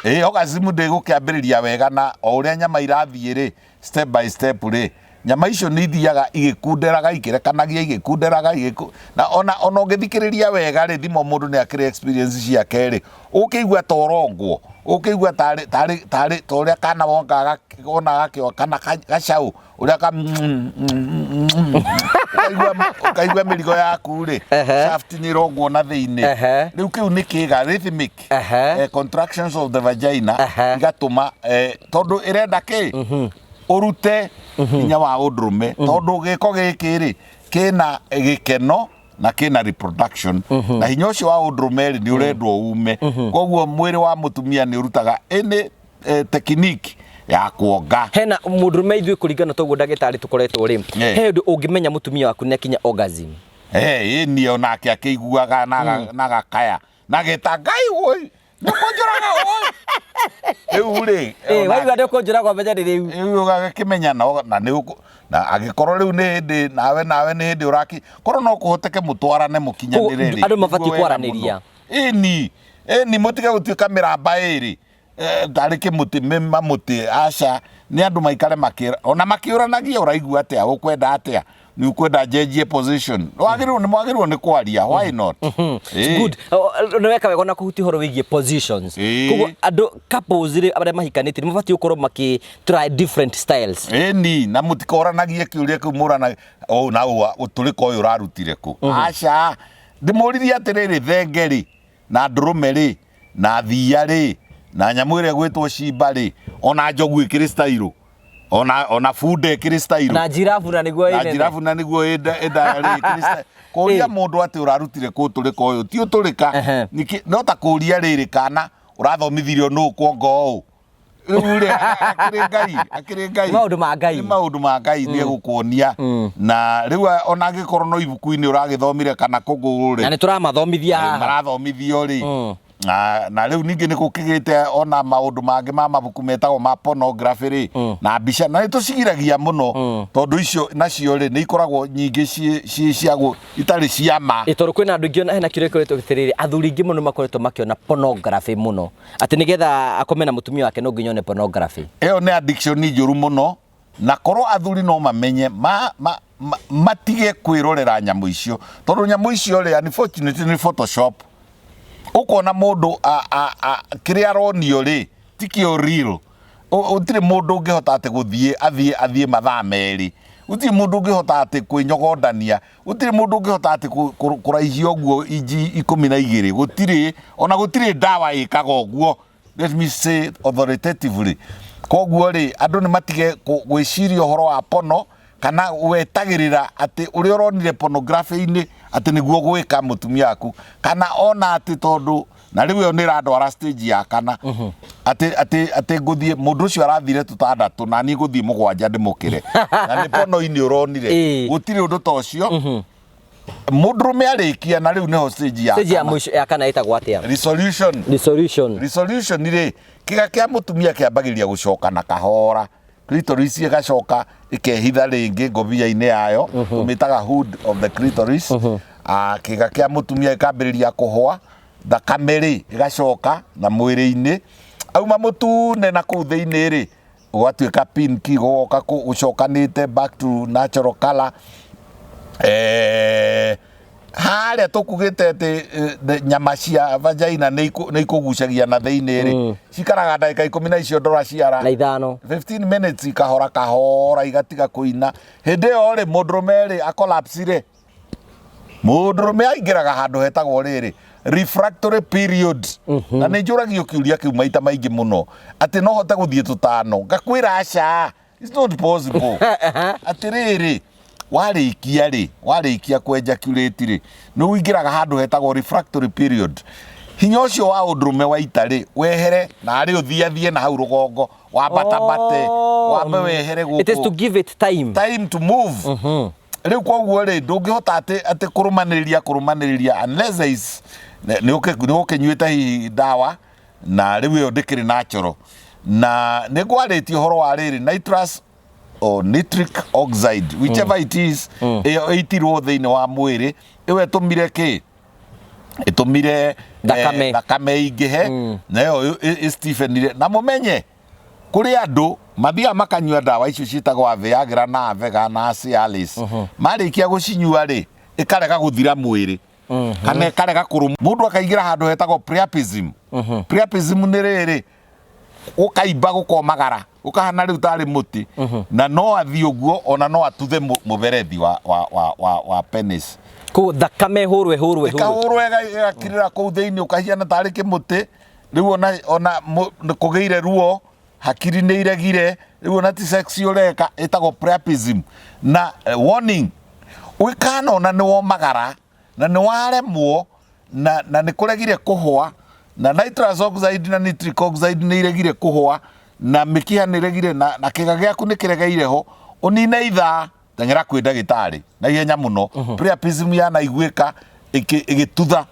Ĩ, orgasm ndĩgũkĩambĩrĩria wega, na o ũrĩa nyama irathiĩ rĩ, step by step rĩ, nyama icio nĩ ithiaga igĩkunderaga, ikĩrekanagia, igĩkunderaga na ona ũngĩthikĩrĩria wega rĩ, thimo mũndũ nĩ akĩrĩ experience ciake rĩ, ũkĩigua ta ũrongwo, ũkĩigua tarĩ ta ũrĩa kana wongaga wona gakĩo kana gacaũ ũrĩa ka ũkaigua mĩrigo yaku rĩ, shaft nĩ ĩrongwo na thĩinĩ. Rĩu kĩu nĩ kĩga rhythmic contractions of the vagina igatũma, tondũ ĩrenda kĩ ũrute hinya wa ũndũrũme, tondũ gĩko gĩkĩ rĩ kĩna gĩkeno na kĩna reproduction, na hinya ũcio wa ũndũrũme rĩ nĩ ũrendwo ume. Koguo mwĩrĩ wa mũtumia nĩ ũrutaga any technique ya kuonga. Hena mũndũrũme, ithuĩ kũringana toguo ndagĩtarĩ tũkoretwo rĩ, he ũndũ ũngĩmenya mũtumia waku nĩ akinya orgasm? Eh, ĩni, onake akĩiguaga na agakaya na geta Ngai, woi, nĩ kũnjũraga woi, rĩu rĩ. Waigua nĩ ũkũnjũraga, ũmenye nĩ rĩu. Rĩu ũgakĩmenya no na nĩ na angĩkorwo rĩu nĩ hĩndĩ nawe nĩ hĩndĩ ũraki korwo no kũhoteke mũtwarane mũkinyanĩre rĩ. Andũ mabatiĩ Nĩguo wega kwaranĩria. mũno. Ĩni, mũtige gũtuĩka mĩramba ĩrĩ, tarĩ kĩmũtĩ mamũtĩ. Aca, nĩ andũ maikare makĩra ona makĩũranagia, ũraigua atĩa, ũkwenda atĩa. Nĩ ũkwenda njenjie position? Wagĩrĩirwo nĩ mwagĩrĩirwo nĩ kwaria, why not? Ĩĩ. Good. Nĩ weka wega na kũhutia ũhoro wĩgiĩ positions. Koguo andũ, couples rĩ, arĩa mahikanĩtie nĩ mabatiĩ gũkorwo makĩ try different styles. Ĩni, na mũtikoranagie kĩũria kĩu mũrana ũũ na ũũ, ũtũrĩka ũyũ ũrarutire kũ? Aca, ndĩmũririe atĩrĩrĩ, thenge rĩ, na ndũrũme rĩ, na thiia rĩ, na nyamũ ĩrĩa ĩgwĩtwo cimba rĩ, ona njogu ĩkĩrĩ style, ona bunda ĩkĩrĩ style. Na njirabu na nĩguo na ĩnene. Njirabu na nĩguo ĩndaya rĩ, ĩkĩrĩ style. Kũria mũndũ atĩ ũrarutire kũ ũtũrĩka ũyũ ti ũtũrĩka. No ta kũria rĩrĩ, kana ũrathomithirio nũ kuongo ũũ? Rĩu rĩ, akĩrĩ Ngai, akĩrĩ Ngai. Maũndũ ma Ngai. Nĩ maũndũ ma Ngai, nĩ egũkuonia. Na rĩu ona angĩkorwo no ibuku-inĩ ũragĩthomire kana kũgũrũ Na rĩ, nĩ tũramathomithia haha. Marathomithio rĩ, na rĩu ningĩ nĩ gũkĩgĩte ona maũndũ mangĩ ma mabuku metagwo ma pornography rĩ, na mbica, na nĩ tũcigiragia mũno, tondũ icio nacio rĩ, nĩ ikoragwo nyingĩ ciĩ cia itarĩ cia ma. Ĩ, tondũ kwĩna andũ aingĩ, ona hena kĩũria gĩkoretwo gĩtĩrĩrĩ, athuri aingĩ mũno makoretwo makĩona pornography mũno, atĩ nĩgetha akome na mũtumia wake no nginya one pornography. Ĩyo nĩ addiction njũru mũno, na korwo athuri no mamenye matige kwĩrorera nyamũ icio, tondũ nyamũ icio rĩ, unfortunately, nĩ Photoshop. Ũkona mũndũ kĩrĩa aronio rĩ, tikĩo real. Gũtirĩ mũndũ ũngĩhota atĩ gũthiĩ athiĩ mathaa 2, gũtirĩ mũndũ ũngĩhota atĩ kwĩnyogondania, gũtirĩ mũndũ ũngĩhota atĩ kũraihia ũguo inji 12, gũtirĩ, ona gũtirĩ ndawa ĩkaga ũguo, let me say authoritatively. Koguo rĩ, andũ nĩ matige gwĩciria ũhoro wa pono, kana wetagĩrĩra atĩ ũrĩa ũronire pornography-inĩ atĩ nĩguo gwĩka mũtumia waku, kana ona atĩ tondũ na rĩu ĩyo nĩ ĩrandwara stage ya kana, atĩ ngũthiĩ, mũndũ ũcio arathire tũtandatũ na niĩ ngũthiĩ mũgwanja ndĩmũkĩre, na nĩ pono-inĩ ũronire. Gũtirĩ ũndũ ta ũcio. Mũndũrũme arĩkia, na rĩu nĩho stage ya Stage ya kana. Mũico ya kana ĩtagwo atĩa? Resolution. Resolution. Resolution rĩ, kĩga kĩa mũtumia kĩambagĩrĩria gũcoka na kahora, clitoris ĩgacoka ĩkehitha rĩngĩ ngobia-inĩ yayo, tũmĩtaga hood of the clitoris. Ah, kĩga kĩa mũtumia gĩkambĩrĩria kũhũa thakame rĩ, ĩgacoka na mwĩrĩ-inĩ, auma mũtune na kũu thĩinĩ rĩ, gũgatuĩka pinki, gũgoka gũcokanĩte back to natural color. Harĩa tũkugĩte atĩ nyama cia vagina nĩ ikũgucagia na thĩinĩ rĩ, cikaraga ndagĩka 10 na icio ndora ciara na 5. 15 minutes, ikahora kahora, igatiga kũina. Hĩndĩ ĩyo rĩ, mũndũrũme rĩ, akolapse rĩ, mũndũrũme aingĩraga handũ hetagwo rĩrĩ, refractory period. Na nĩ njũragio kĩũria kĩu maita maingĩ mũno, atĩ no hote gũthiĩ tũtano? Ngakwĩra aca, it's not possible. Atĩrĩrĩ, warĩkia rĩ, warĩkia kũ-ejaculate rĩ, nĩ ũingĩraga handũ hetagwo refractory period. Hinya ũcio wa ũndũrũme waita rĩ, wehere na arĩ ũthiathie na hau rũgongo, wambatabate, wambe wehere It is to gũkũ. Give it time. Time to move. Rĩu koguo rĩ, ndũngĩhota atĩ kũrũmanĩrĩria unless there is nĩ ũkĩnyuĩte hihi ndawa, na rĩu ĩyo ndĩkĩrĩ natural. Na nĩ ngwarĩtie ũhoro wa rĩrĩ, nitrous or nitric oxide, whichever it is, ĩyo ĩitirwo thĩinĩ wa mwĩrĩ, ĩyo ĩtũmire kĩ, ĩtũmire Thakame. Thakame ĩingĩhe, na ĩyo ĩstephenire. Na mũmenye kũrĩ andũ mathiaga makanyua ndawa icio ciĩtagwo Viagra na Avega na Cialis. Marĩkia gũcinyua rĩ, ĩkarega gũthira mwĩrĩ kana ĩkarega kũrũma, mũndũ akaingĩra handũ hetagwo priapism. Priapism nĩ rĩrĩ, gũkaimba, gũkomagara, gũkahana rĩu tarĩ mũtĩ, na no athiĩ ũguo, ona no atuthe mũberethi wa penis. Koguo thakame hũrwe hũrwe hũrwe. Ĩkahũrwo, ĩgakirĩra kũu thĩinĩ, ũkahiana tarĩ kĩmũtĩ. Rĩu ona nĩ kũgĩire ruo, hakiri nĩ iregire, rĩu ona ti sex ũreka. Ĩtagwo priapism. Na warning, ũgĩkanona nĩ womagara na nĩ waremwo na nĩ kũregire kũhũa, na nitrous oxide na nitric oxide nĩ iregire kũhũa, na mĩkiha nĩ iregire, na kĩga gĩaku nĩ kĩregeire ho, ũnine ithaa, teng'era kwĩ ndagĩtarĩ na ihenya mũno. Priapism yanaiguĩka ĩgĩtutha.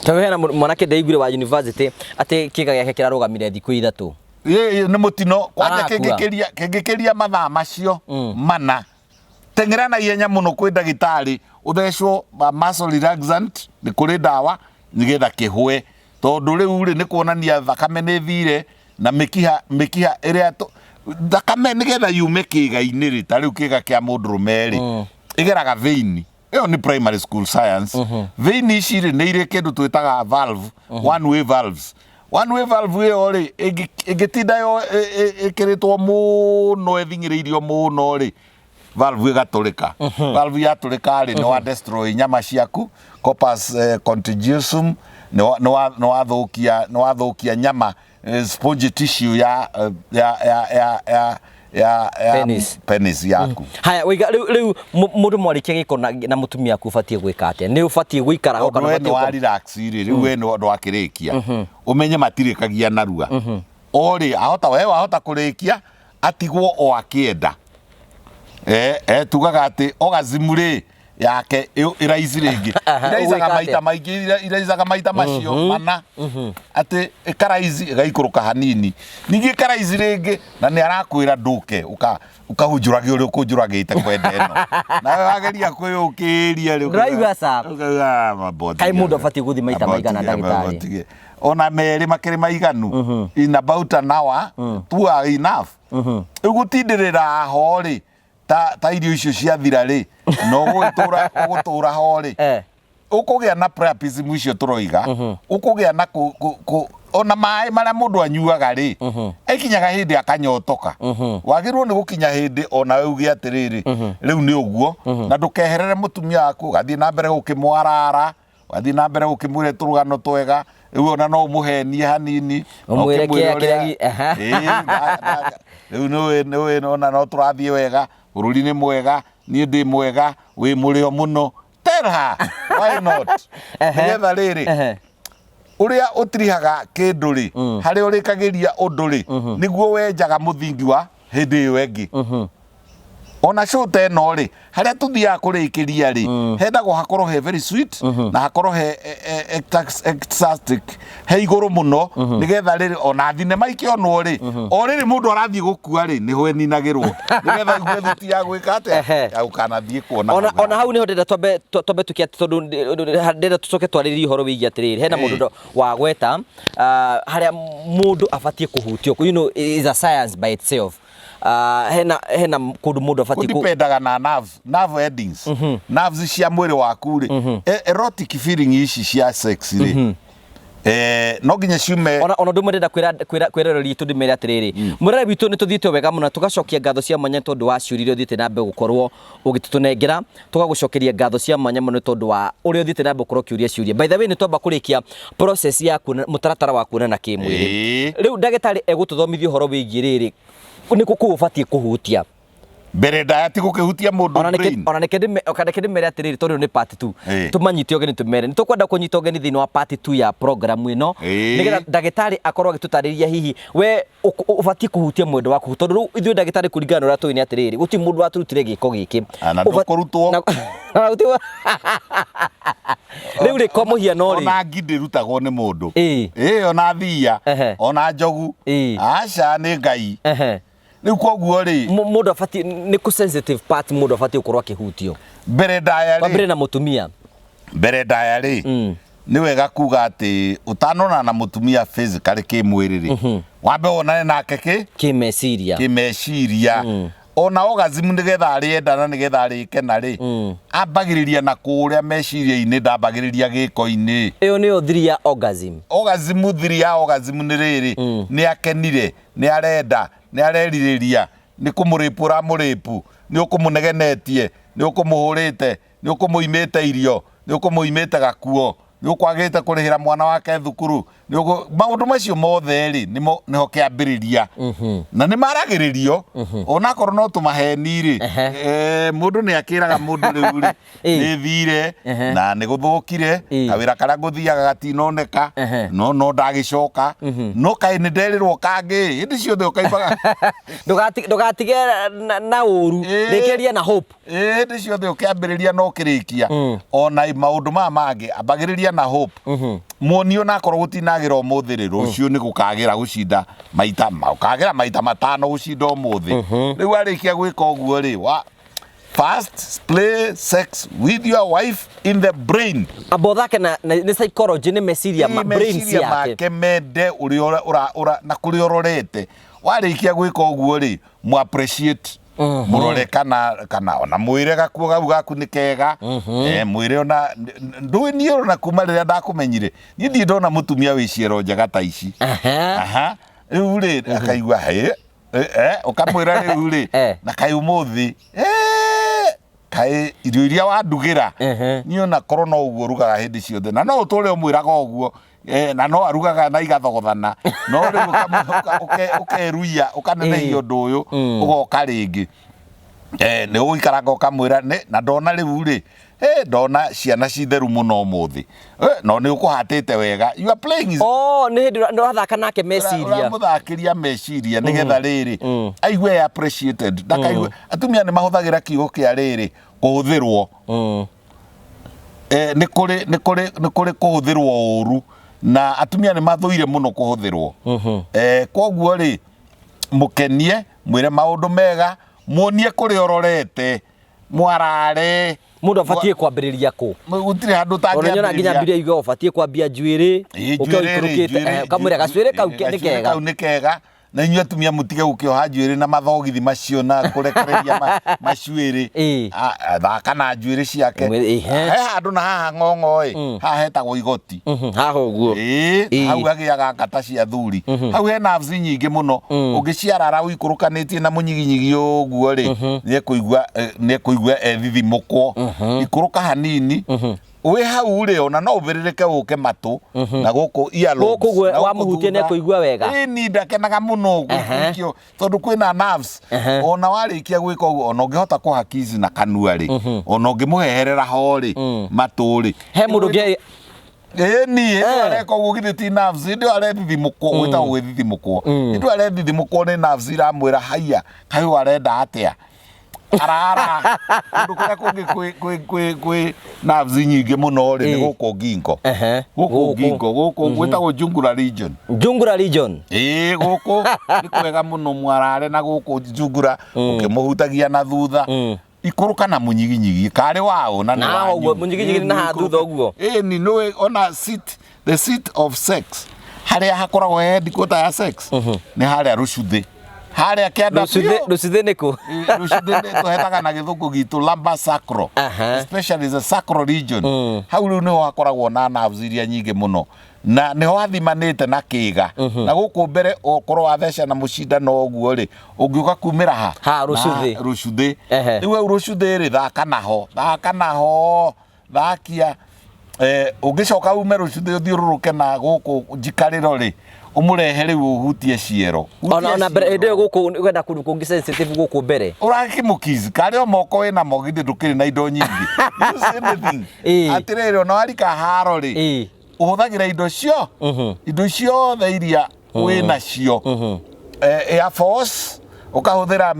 Tondũ hena mwanake ndaiguire wa university atĩ kĩga gĩake kĩrarũgamire thikũ 3. Ĩ, nĩ mũtino kwanja. Arakua. Kĩngĩkĩria mathaa macio 4, teng'era na ihenya mũno kwĩ ndagĩtarĩ, ũthecwo muscle relaxant, nĩ kũrĩ ndawa, nĩgetha kĩhũe, tondũ rĩu rĩ, nĩ kuonania thakame nĩ thire na mĩkiha ĩrĩa thakame nĩgetha yume kĩga-inĩ rĩ, ta rĩu kĩga kĩa mũndũrũme rĩ. Ĩgeraga vein. Ĩyo nĩ primary school science. Vein ici rĩ, nĩ irĩ kĩndũ twĩtaga valve, one way valves. One way valve ĩyo rĩ, ĩngĩtinda yo ĩkĩrĩtwo mũno, ĩthing'ĩrĩirio mũno rĩ, valve ĩgatũrĩka. Valve yatũrĩka rĩ, nĩ wa destroy nyama ciaku, corpus contigiosum, nĩ wathũkia nyama, spongy tissue ya eh, ya ya ya ya ya ya Penis. Penis yaku. Haya, wĩiga rĩu mũndũ mwarĩkia gĩko na mũtumia waku, ũbatiĩ gwĩka atĩa? Nĩ ũbatiĩ gũikara ho Tondũ kana we ũbatiĩ nĩ wa relax rĩ, rĩu we nĩ wakĩrĩkia, ũmenye matirĩkagia narua. O rĩ, ahota we wahota kũrĩkia atigwo o akĩenda. Tugaga atĩ orgasm rĩ yake ĩraici rĩngĩ iraicaga Ũgwĩka maita atĩa? maingĩ, iraicaga maita macio mana, atĩ ĩkaraici ĩgaikũrũka hanini, ningĩ ĩkaraici rĩngĩ, na nĩ arakwĩra ndũke ũkahunjũrage ũrĩa ũkũnjũragĩte kwenda ĩno, nawe wageria kwĩyũkĩria rĩ. Ndũraigua ca? Ũkauga, "Ah, maboti." Kaĩ mũndũ abatiĩ gũthiĩ maita maigana, ndagĩtarĩ? Maboti. Ona merĩ makĩrĩ maiganu. In about an hour, two are enough. Rĩu gũtindĩrĩra ho rĩ, ta irio icio ciathira rĩ, na ũgũtũra ho rĩ, ũkũgĩa na priapism icio tũroiga, ũkũgĩa na ona maĩ marĩa mũndũ anyuaga rĩ, ĩkinyaga hĩndĩ akanyotoka. Wagĩrĩirwo nĩ gũkinya hĩndĩ ona we uge atĩrĩrĩ, rĩu nĩ ũguo, na ndũkeherere mũtumia waku, ũgathiĩ na mbere gũkĩmwarara, ũgathiĩ na mbere gũkĩmwĩra tũrũgano twega. Rĩu ona no ũmũhenie hanini na Ũmwĩre ũkĩmwĩre kĩrĩa kĩrĩa Ĩĩ, rĩu nĩũĩ ona no tũrathiĩ wega, bũrũri nĩ mwega, niĩ ndĩ mwega, wĩ mũrĩo mũno. Tell her why not, nĩgetha rĩrĩ ũrĩa ũtirihaga kĩndũ rĩ, harĩa ũrĩkagĩria ũndũ rĩ, nĩguo wenjaga mũthingi wa hĩndĩ ĩyo ĩngĩ. Ona show ta ĩno rĩ, harĩa tũthiaga kũrĩkĩria rĩ, hendagwo hakorwo he very sweet na hakorwo he ecstatic, he igũrũ mũno, nĩgetha rĩrĩ ona thinema ikĩonwo rĩ, o rĩrĩ mũndũ arathiĩ gũkua rĩ, nĩho ĩninagĩrwo, nĩgetha igue thuti ya gwĩka atĩa, ya gũkanathiĩ kuona. Ona hau niho ndĩrenda twambe tuke atĩ, tondũ ndĩrenda tũcoke twarĩrĩrie ũhoro wĩgiĩ atĩrĩrĩ, hena mũndũ wagweta harĩa mũndũ abatiĩ kũhutio, is a science by itself. Hena kũndũ mũndũ abatiĩ Kũdipendaga na nerve endings, nerves cia mwĩrĩ waku rĩ. Erotic feeling ici cia sex rĩ, no nginya ciume. Ona ũndũ ũmwe ndĩrenda kwĩra eroreri itũ, ndĩmere atĩrĩrĩ, mwĩrore witũ, nĩ tũthiĩte wega mũno, tũgacokia ngatho cia mwanya tondũ wa ciũria iria ũthiĩte na mbere gũkorwo ũgĩtũtũnengera. Tũgagũcokeria ngatho cia mwanya mũno tondũ wa ũrĩa ũthiĩte na mbere gũkorwo ũkĩũria ciũria. By the way, nĩ twamba kũrĩkia process ya kuona mũtaratara wa kuonana kĩmwĩrĩ. Rĩu ndagĩtarĩ egũtũthomithia ũhoro wĩgiĩ rĩrĩ, nĩ kũ kũu ũbatiĩ kũhutia. Mbere ndaya ti gũkĩhutia mũndũ Ona nĩkĩ brain. Ona nĩkĩ ndĩmere atĩrĩrĩ, tondũ nĩ part 2, tũmanyite ũgeni, tũmere nĩ tũkwenda kũnyita ũgeni thĩinĩ wa part 2 ya program ĩno, nĩgetha ndagĩtarĩ akorwo agĩtũtarĩria hihi we ũbatiĩ kũhutia mwendwa waku, tondũ rĩu ithuĩ ndagĩtarĩ, kũringana na ũrĩa tũĩ, nĩ atĩrĩrĩ, gũtirĩ mũndũ watũrutire gĩko gĩkĩ. Na ndũkũrutwo. Na rĩu rĩ, kwa mũhiano rĩ, Ona ngi ndĩrutagwo nĩ mũndũ. Ĩĩ, ona thiia, ona njogu. Aca, nĩ Ngai. Rĩu koguo rĩ, Mũndũ abatiĩ nĩ kũ sensitive part mũndũ abatiĩ gũkorwo akĩhutio? Mbere ndaya rĩ, Wambĩrĩrie na mũtumia. Mbere ndaya rĩ, nĩ wega kuga atĩ ũtanonana na mũtumia physically, kĩmwĩrĩ rĩ, wambe wonane nake kĩ Kĩmeciria. Kĩmeciria. Ona orgasm, nĩgetha arĩenda na nĩgetha arĩkena rĩ, ambagĩrĩria na kũrĩa meciria-inĩ, ndambagĩrĩria gĩko-inĩ. Ĩyo nĩyo thiri ya orgasm? Orgasm, thiri ya orgasm nĩ rĩrĩ, nĩ akenire, nĩ arenda, nĩ arerirĩria, nĩ kũmũrĩpu ũramũrĩpu, nĩ ũkũmũnegenetie, nĩ ũkũmũhũrĩte, nĩ ũkũmũimĩte irio, nĩ ũkũmũimĩte gakuo, nĩ ũkwagĩte kũrĩhĩra mwana wake thukuru, maũndũ macio mothe rĩ, nĩmo nĩho kĩambĩrĩria na nĩ maragĩrĩrio, onakorwo no tũmaheni rĩ. Mũndũ nĩ akĩraga mũndũ rĩu rĩ, nĩ thire na nĩ gũthũkire, kawĩra karĩa ngũthiaga gatinoneka, no ndagĩcoka, no kaĩ nĩ nderirwo kangĩ hĩndĩ ciothe ũkaibaga. Ndũgatige na ũru. Rĩkĩrĩria na hope. Ĩĩ, hĩndĩ ciothe ũkĩambĩrĩria na ũkĩrĩkia, ona maũndũ maya mangĩ, ambagĩrĩria na hope. Muoni onakorwo gũtinagĩra ũmũthĩ rĩ, rũciũ nĩ gũkagĩra gũcinda maita ũkagĩra maita matano gũcinda ũmũthĩ. Rĩu arĩkia gwĩka ũguo rĩ, wa first play sex with your wife in the brain. Amba ũthake na nĩ psychology, nĩ meciria ma brain meciria ciake. Make mende ũrĩa na kũrĩa ũrorete. Warĩkia gwĩka ũguo rĩ, mu appreciate. Mũrore kana kana ona mwĩre gakuo gau gaku nĩ kega. Mwĩre ona ndũĩ niĩ ona kuma rĩrĩa ndakũmenyire niĩ ndirĩ ndona mũtumia wĩ ciero njega ta ici. Aha, rĩu rĩ akaigua hĩ, ũkamwĩra rĩu rĩ na kaĩ ũmũthĩ kaĩ irio iria wandugĩra niĩ ona korwo no ũguo rugaga hĩndĩ ciothe, na no ũtũre ũmwĩraga ũguo, na no arugaga na igathogothana, no rĩu ũkeruia ũkanenehia ũndũ ũyũ ũgoka rĩngĩ. Nĩ ũgũikaranga ũkamwĩra na ndona rĩu rĩ, ndona ciana ci theru mũno ũmũthĩ, no nĩ ũkũhatĩte wega, you are playing his Oh, nĩ hĩndĩ ũrathaka nake meciria. Ũramũthakĩria meciria nĩgetha rĩrĩ aigue appreciated, ndakaigue. Atumia nĩ mahũthagĩra kiugo kĩa rĩrĩ kũhũthĩrwo. Nĩ kũrĩ nĩ kũrĩ nĩ kũrĩ kũhũthĩrwo ũru, na atumia nĩ mathũire mũno kũhũthĩrwo. Koguo rĩ, mũkenie, mwĩre maũndũ mega, muonie kũrĩa ũrorete, mwarare. Mũndũ abatiĩ kwambĩrĩria kũ? Gũtirĩ handũ Tondũ nĩnyona nginya ũtangĩambĩrĩria. Bibilia yugaga ũbatiĩ kwambia njuĩrĩ, Ĩĩ, ũke njuĩrĩ rĩ, ũikũrũkĩte, ũkamwĩra gacuĩrĩ kau nĩ gacuĩrĩ kega. Kau nĩ kega. Na inyuĩ atumia mũtige gũkĩoha njuĩrĩ na mathogithi macio na kũrekereria macuĩrĩ. Thaka na njuĩrĩ ciake. Ehe. He handũ na haha ng'ong'o ĩ, haha hetagwo igoti. Haha ũguo. Ĩĩ, hau hagĩaga ngata cia thuri. Hau he nerves nyingĩ mũno. Ũngĩciarara ũikũrũkanĩtie na mũnyiginyigi ũguo rĩ, nĩekũigua ethithimũkwo. Ikũrũka hanini. Wĩ hau rĩ, ona no ũbĩrĩrĩke ũke matũ na gũkũ earlobes, Gũkũ ũguo na gũkũ wamũhutia thutha. nĩekũigua wega. Ĩĩ, ni ndakenaga mũno gũikio tondũ kwĩna nerves. Ona warĩkia gwĩka ũguo, ona ũngĩhota kũhakizi na kanua rĩ, ona ũngĩmũheherera ho rĩ, matũ rĩ. He mũndũ ũngĩ Ĩĩ, ni hĩndĩ ĩyo areka ũguo githĩ ti nerves, hĩndĩ ĩyo arethithimũkwo, gwĩtagwo gwĩthithimũkwo. Hĩndĩ ĩyo arethithimũkwo nĩ nerves iramwĩra haiya, kaĩ ũyũ arenda atĩa? Arara kũndũ kũrĩa kũngĩ kwĩ nerves nyingĩ mũno rĩ, nĩ gũkũ ngingo. Gũkũ Gũkũ. ngingo, gũkũ gwĩtagwo jugular region. Jugular region. Ĩĩ, gũkũ nĩ kwega mũno mwarare na gũkũ jugular, ũkĩmũhutagia na thutha. Ikũrũka na mũnyiginyigi karĩ waũ na nĩ Na haha wanyu. ũguo, mũnyiginyigi Ĩĩ, na haha nĩ thutha ũguo. Ĩĩ, ni nĩũĩ ona seat, the seat of sex, harĩa hakoragwo he headquarter ya sex nĩ harĩa rũcuthĩ, harĩa kĩanda biũ. Rũcuthĩ nĩ kũ? Ĩĩ, rũcuthĩ nĩ tũhetaga na gĩthũngũ gitũ lumbar sacral. Especially the sacral region. Hau rĩu nĩho hakoragwo na nerves iria nyingĩ mũno, na nĩho hathimanĩte na kĩga. Na gũkũ mbere okorwo watheca na mũcindano ũguo rĩ, ũngĩũka kumĩra ha? Ha, rũcuthĩ. Na rũcuthĩ. Ehe. Rĩu hau rũcuthĩ rĩ, thaka naho, thaka naho, thakia. Ũngĩcoka ume rũcuthĩ ũthiũrũrũke na gũkũ njikarĩro rĩ, ũmũrehe rĩu ũhutie ciero. Ona Hutia ona mbere ciero. hĩndĩ ĩyo gũkũ wenda kũndũ kũngĩ sensitive gũkũ mbere. Ũrakĩmũkiss karĩ o moko wĩna mo, githĩ ndũkĩrĩ na indo nyingĩ. Use anything. Atĩrĩrĩ, ona warika haro rĩ, ũhũthagĩra indo cio, indo ciothe iria wĩnacio. Air Force ũkahũthĩra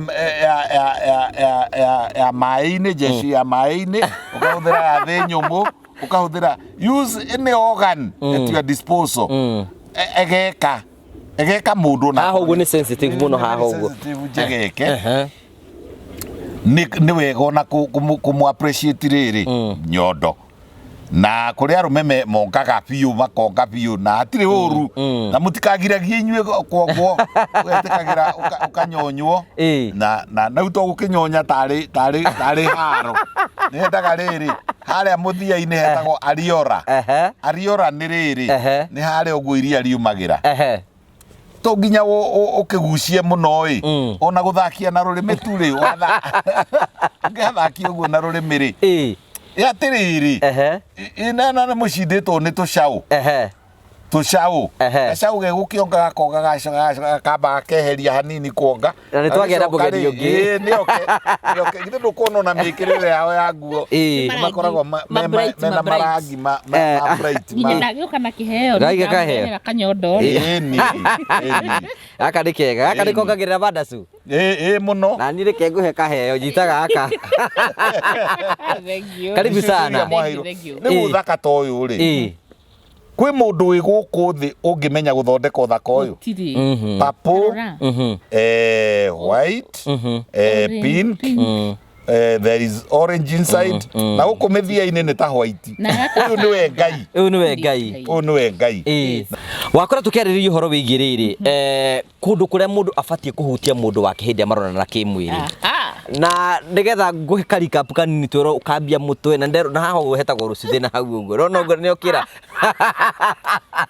ya maĩ-inĩ, jeshi ya maĩ-inĩ, ũkahũthĩra ya thĩ nyũmũ, ũkahũthĩra, use any organ at your disposal. Egeka mũndũ ona Haha ũguo nĩ sensitive mũno haha ũguo. Sensitive njegeke. Nĩ wega ona kũmũ appreciate rĩrĩ nyondo. Na kũrĩ arũme mongaga biũ, makonga biũ, na hatirĩ ũru. Na mũtikagiragie inyuĩ kuongwo, ũgetĩkagĩra ũkanyonywo. Na rĩu to gũkĩnyonya tarĩ haro. Nĩ hendaga rĩrĩ, harĩa mũthia-inĩ hetagwo ariora. Ariora nĩ rĩrĩ, nĩ harĩa ũguo iria riumagĩra. To nginya ũkĩgucie mũno ĩ, ona gũthakia na rũrĩmĩ tu rĩ, ũngĩgathakia ũguo na rũrĩmĩ rĩ. Ĩ atĩrĩrĩ, ĩ, na nĩ mũcindĩtwo nĩ tũcaũ. Tũcaũ. Gacaũ gegũkĩonga gakonga, gakamba gakeheria hanini kuonga. Na nĩ twagĩa na Gagĩcoka mũgeni rĩ, ũngĩ. ĩ, nĩoke, githĩ ndũkuona ona mĩkĩrĩre yao ya nguo. Ĩ. Nĩ makoragwo Ma bright, mena ma bright. marangi ma bright, Nginya ndagĩũka na kĩheo, Ndagĩũka kaheo. nĩndamũrehera kanyondo rĩ. Ĩ, nĩ, ĩ, nĩ. Gaka nĩ kega, gaka nĩ Ĩ. kongagĩrĩra mandacu. Ĩ, ĩ, mũno. Na niĩ reke ngũhe kaheo, nyitaga gaka. Thank you. Karibu sana. Thank you, thank you. Rĩu ũthaka ta ũyũ rĩ, kwĩ mũndũ wĩ gũkũ thĩ ũngĩmenya gũthondeka ũthaka ũyũ? Gũtirĩ. Purple, Rora. white, Orange, pink, pink. There is orange inside. Na gũkũ mĩthia-inĩ nĩ ta white. Na gaka Ũyũ nĩwe Ngai. Ũyũ nĩwe Ngai. Ũyũ nĩwe Ngai. Wakora tũkĩarĩrĩria ũhoro wĩgiĩ rĩrĩ, kũndũ kũrĩa mũndũ abatiĩ kũhutia mũndũ wake hĩndĩ ĩrĩa maronana kĩmwĩrĩ. Na nĩgetha ngũhe karikapu kanini twĩrwo ũkambia mũtwe na nderwo na haha ũguo hetagwo rũcuthĩ na hau ũguo rona ũguo nĩ ũkĩra.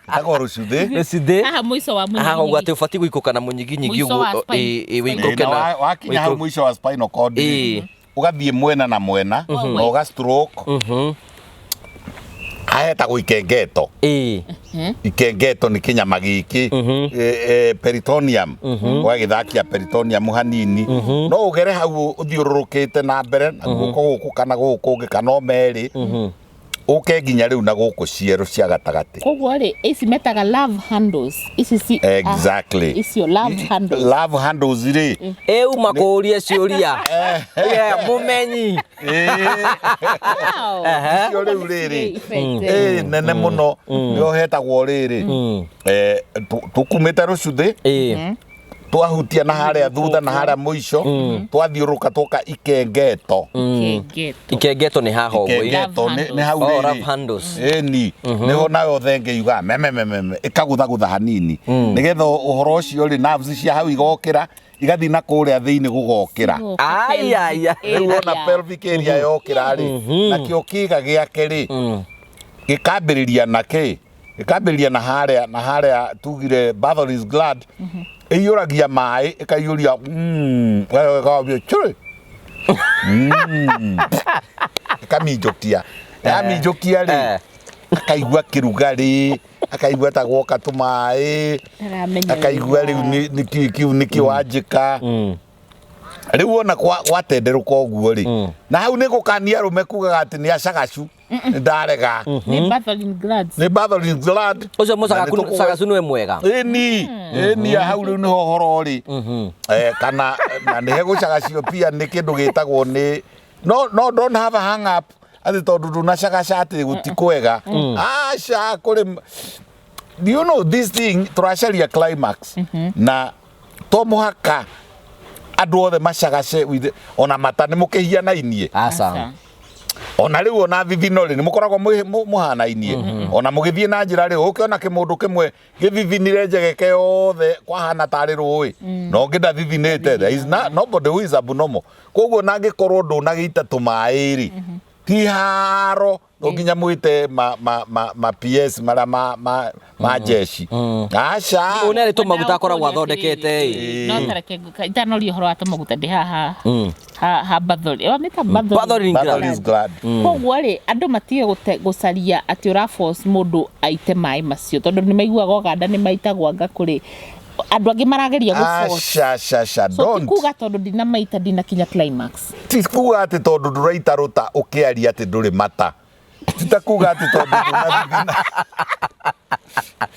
Ĩtagwo rũcuthĩ. Rũcuthĩ. Haha mũico wa Haha ũguo mũnyiginyigi. atĩ ũbatiĩ gũikũka na mũnyiginyigi Mũico wa ũguo spine. ĩ ĩ Ĩ, wĩikũrũke na na wakinya hau wĩikũrũke mũico wa spinal cord rĩ, ũgathiĩ mwena na mwena na ũga stroke hahetagwo ikengeto. Ikengeto nĩ kĩnyama gĩkĩ peritoneum, ũgagĩthakia peritoneum hanini, no ũgere hau ũthiũrũrũkĩte na mbere na guoko gũkũ kana gũkũ kũngĩ kana o merĩ, ũke nginya rĩu na gũkũ cierũ cia gatagatĩ. Koguo rĩ, ici metaga love handles ici ci Exactly. Ah, icio love handles. Love handles rĩ. Ĩ uma kũũria ciũria. Yeah, mũmenyi. Wow. Icio rĩu rĩrĩ Effect, ĩ nene mũno nĩho hetagwo rĩrĩ tũkumĩte rũcuthĩ, twahutia na harĩa thutha na harĩa mũico, twathiũrũka twoka ikengeto. Ikengeto. Ikengeto nĩ haha ũguo. Ikengeto Love nĩ hau Oh, rĩrĩ. love handles. Ĩni nĩho nayo thenge yugaga mememememe ĩkagũthagũtha hanini nĩgetha ũhoro ũcio rĩ, nerves cia hau igokĩra igathiĩ na kũrĩa thĩinĩ gũgokĩra. Ai, ai, ai. Rĩu ona pelvic area yokĩra rĩ, nakĩo kĩga gĩake rĩ, gĩkambĩrĩria na kĩ gĩkambĩrĩria na harĩa na harĩa tugire Bartholin's gland ĩiyũragia maĩ, ĩkaiyũria ĩkambia churi ĩkaminjũkia, yaminjũkia rĩ, akaigua kĩrugarĩ, akaigua ta gwoka tũmaĩ. Ndaramenya. Akaigua rĩu nĩkĩ kĩu nĩkĩ wanjĩka rĩu wona gwatenderũka ũguo rĩ, na hau nĩ gũkania arũme kugaga atĩ nĩ acagacu, nĩ ndarega. Nĩ Bartholin glands. Nĩ Bartholin gland. Ũcio Na nĩ mũcagacu nĩwe mwega. Ĩni ĩni, hau rĩu nĩho ũhoro rĩ kana na nĩ hegũcagacio pia nĩ kĩndũ gĩtagwo nĩ no no don't have a hang up atĩ tondũ ndũnacagaca atĩ gũtikwega, aca. Kũrĩ, you know this thing tũracaria climax na to mũhaka andũ othe macagace ona mata nĩ mũkĩhianainie. Aca. Ona rĩu ona thithino rĩ, nĩ mũkoragwo mũhanainie ona mũgĩthiĩ na njĩra rĩ, ũkĩona kĩmũndũ kĩmwe gĩthithinire njegeke yothe kwahana tarĩ rũĩ na ũngĩ ndathithinĩte. There is nobody who is abnormal. Koguo nangĩkorwo ndũnagĩita tũmaĩ rĩ, ti haro no nginya mwĩte ma PS marĩa ma jeshi, aca. Ũyũ nĩ arĩ tũmaguta akoragwo athondekete ĩ. No tareke itanoria ũhoro wa tũmaguta ndĩ haha ha Bartholin, wamĩta Bartholin. Bartholin gland. Bartholin's gland. Koguo rĩ, andũ matige gũcaria atĩ ũra force mũndũ aite maĩ macio, tondũ nĩ maiguaga Ũganda nĩ maitagwo anga kũrĩ andũ angĩ marageria gũ force. Aca aca aca. So ti don't kuga tondũ ndinamaita ndinakinya climax. Ti kuga atĩ tondũ ndũraita rũta ũkĩaria atĩ ndũrĩ mata, ti ta kuga atĩ tondũ ndũnathithina.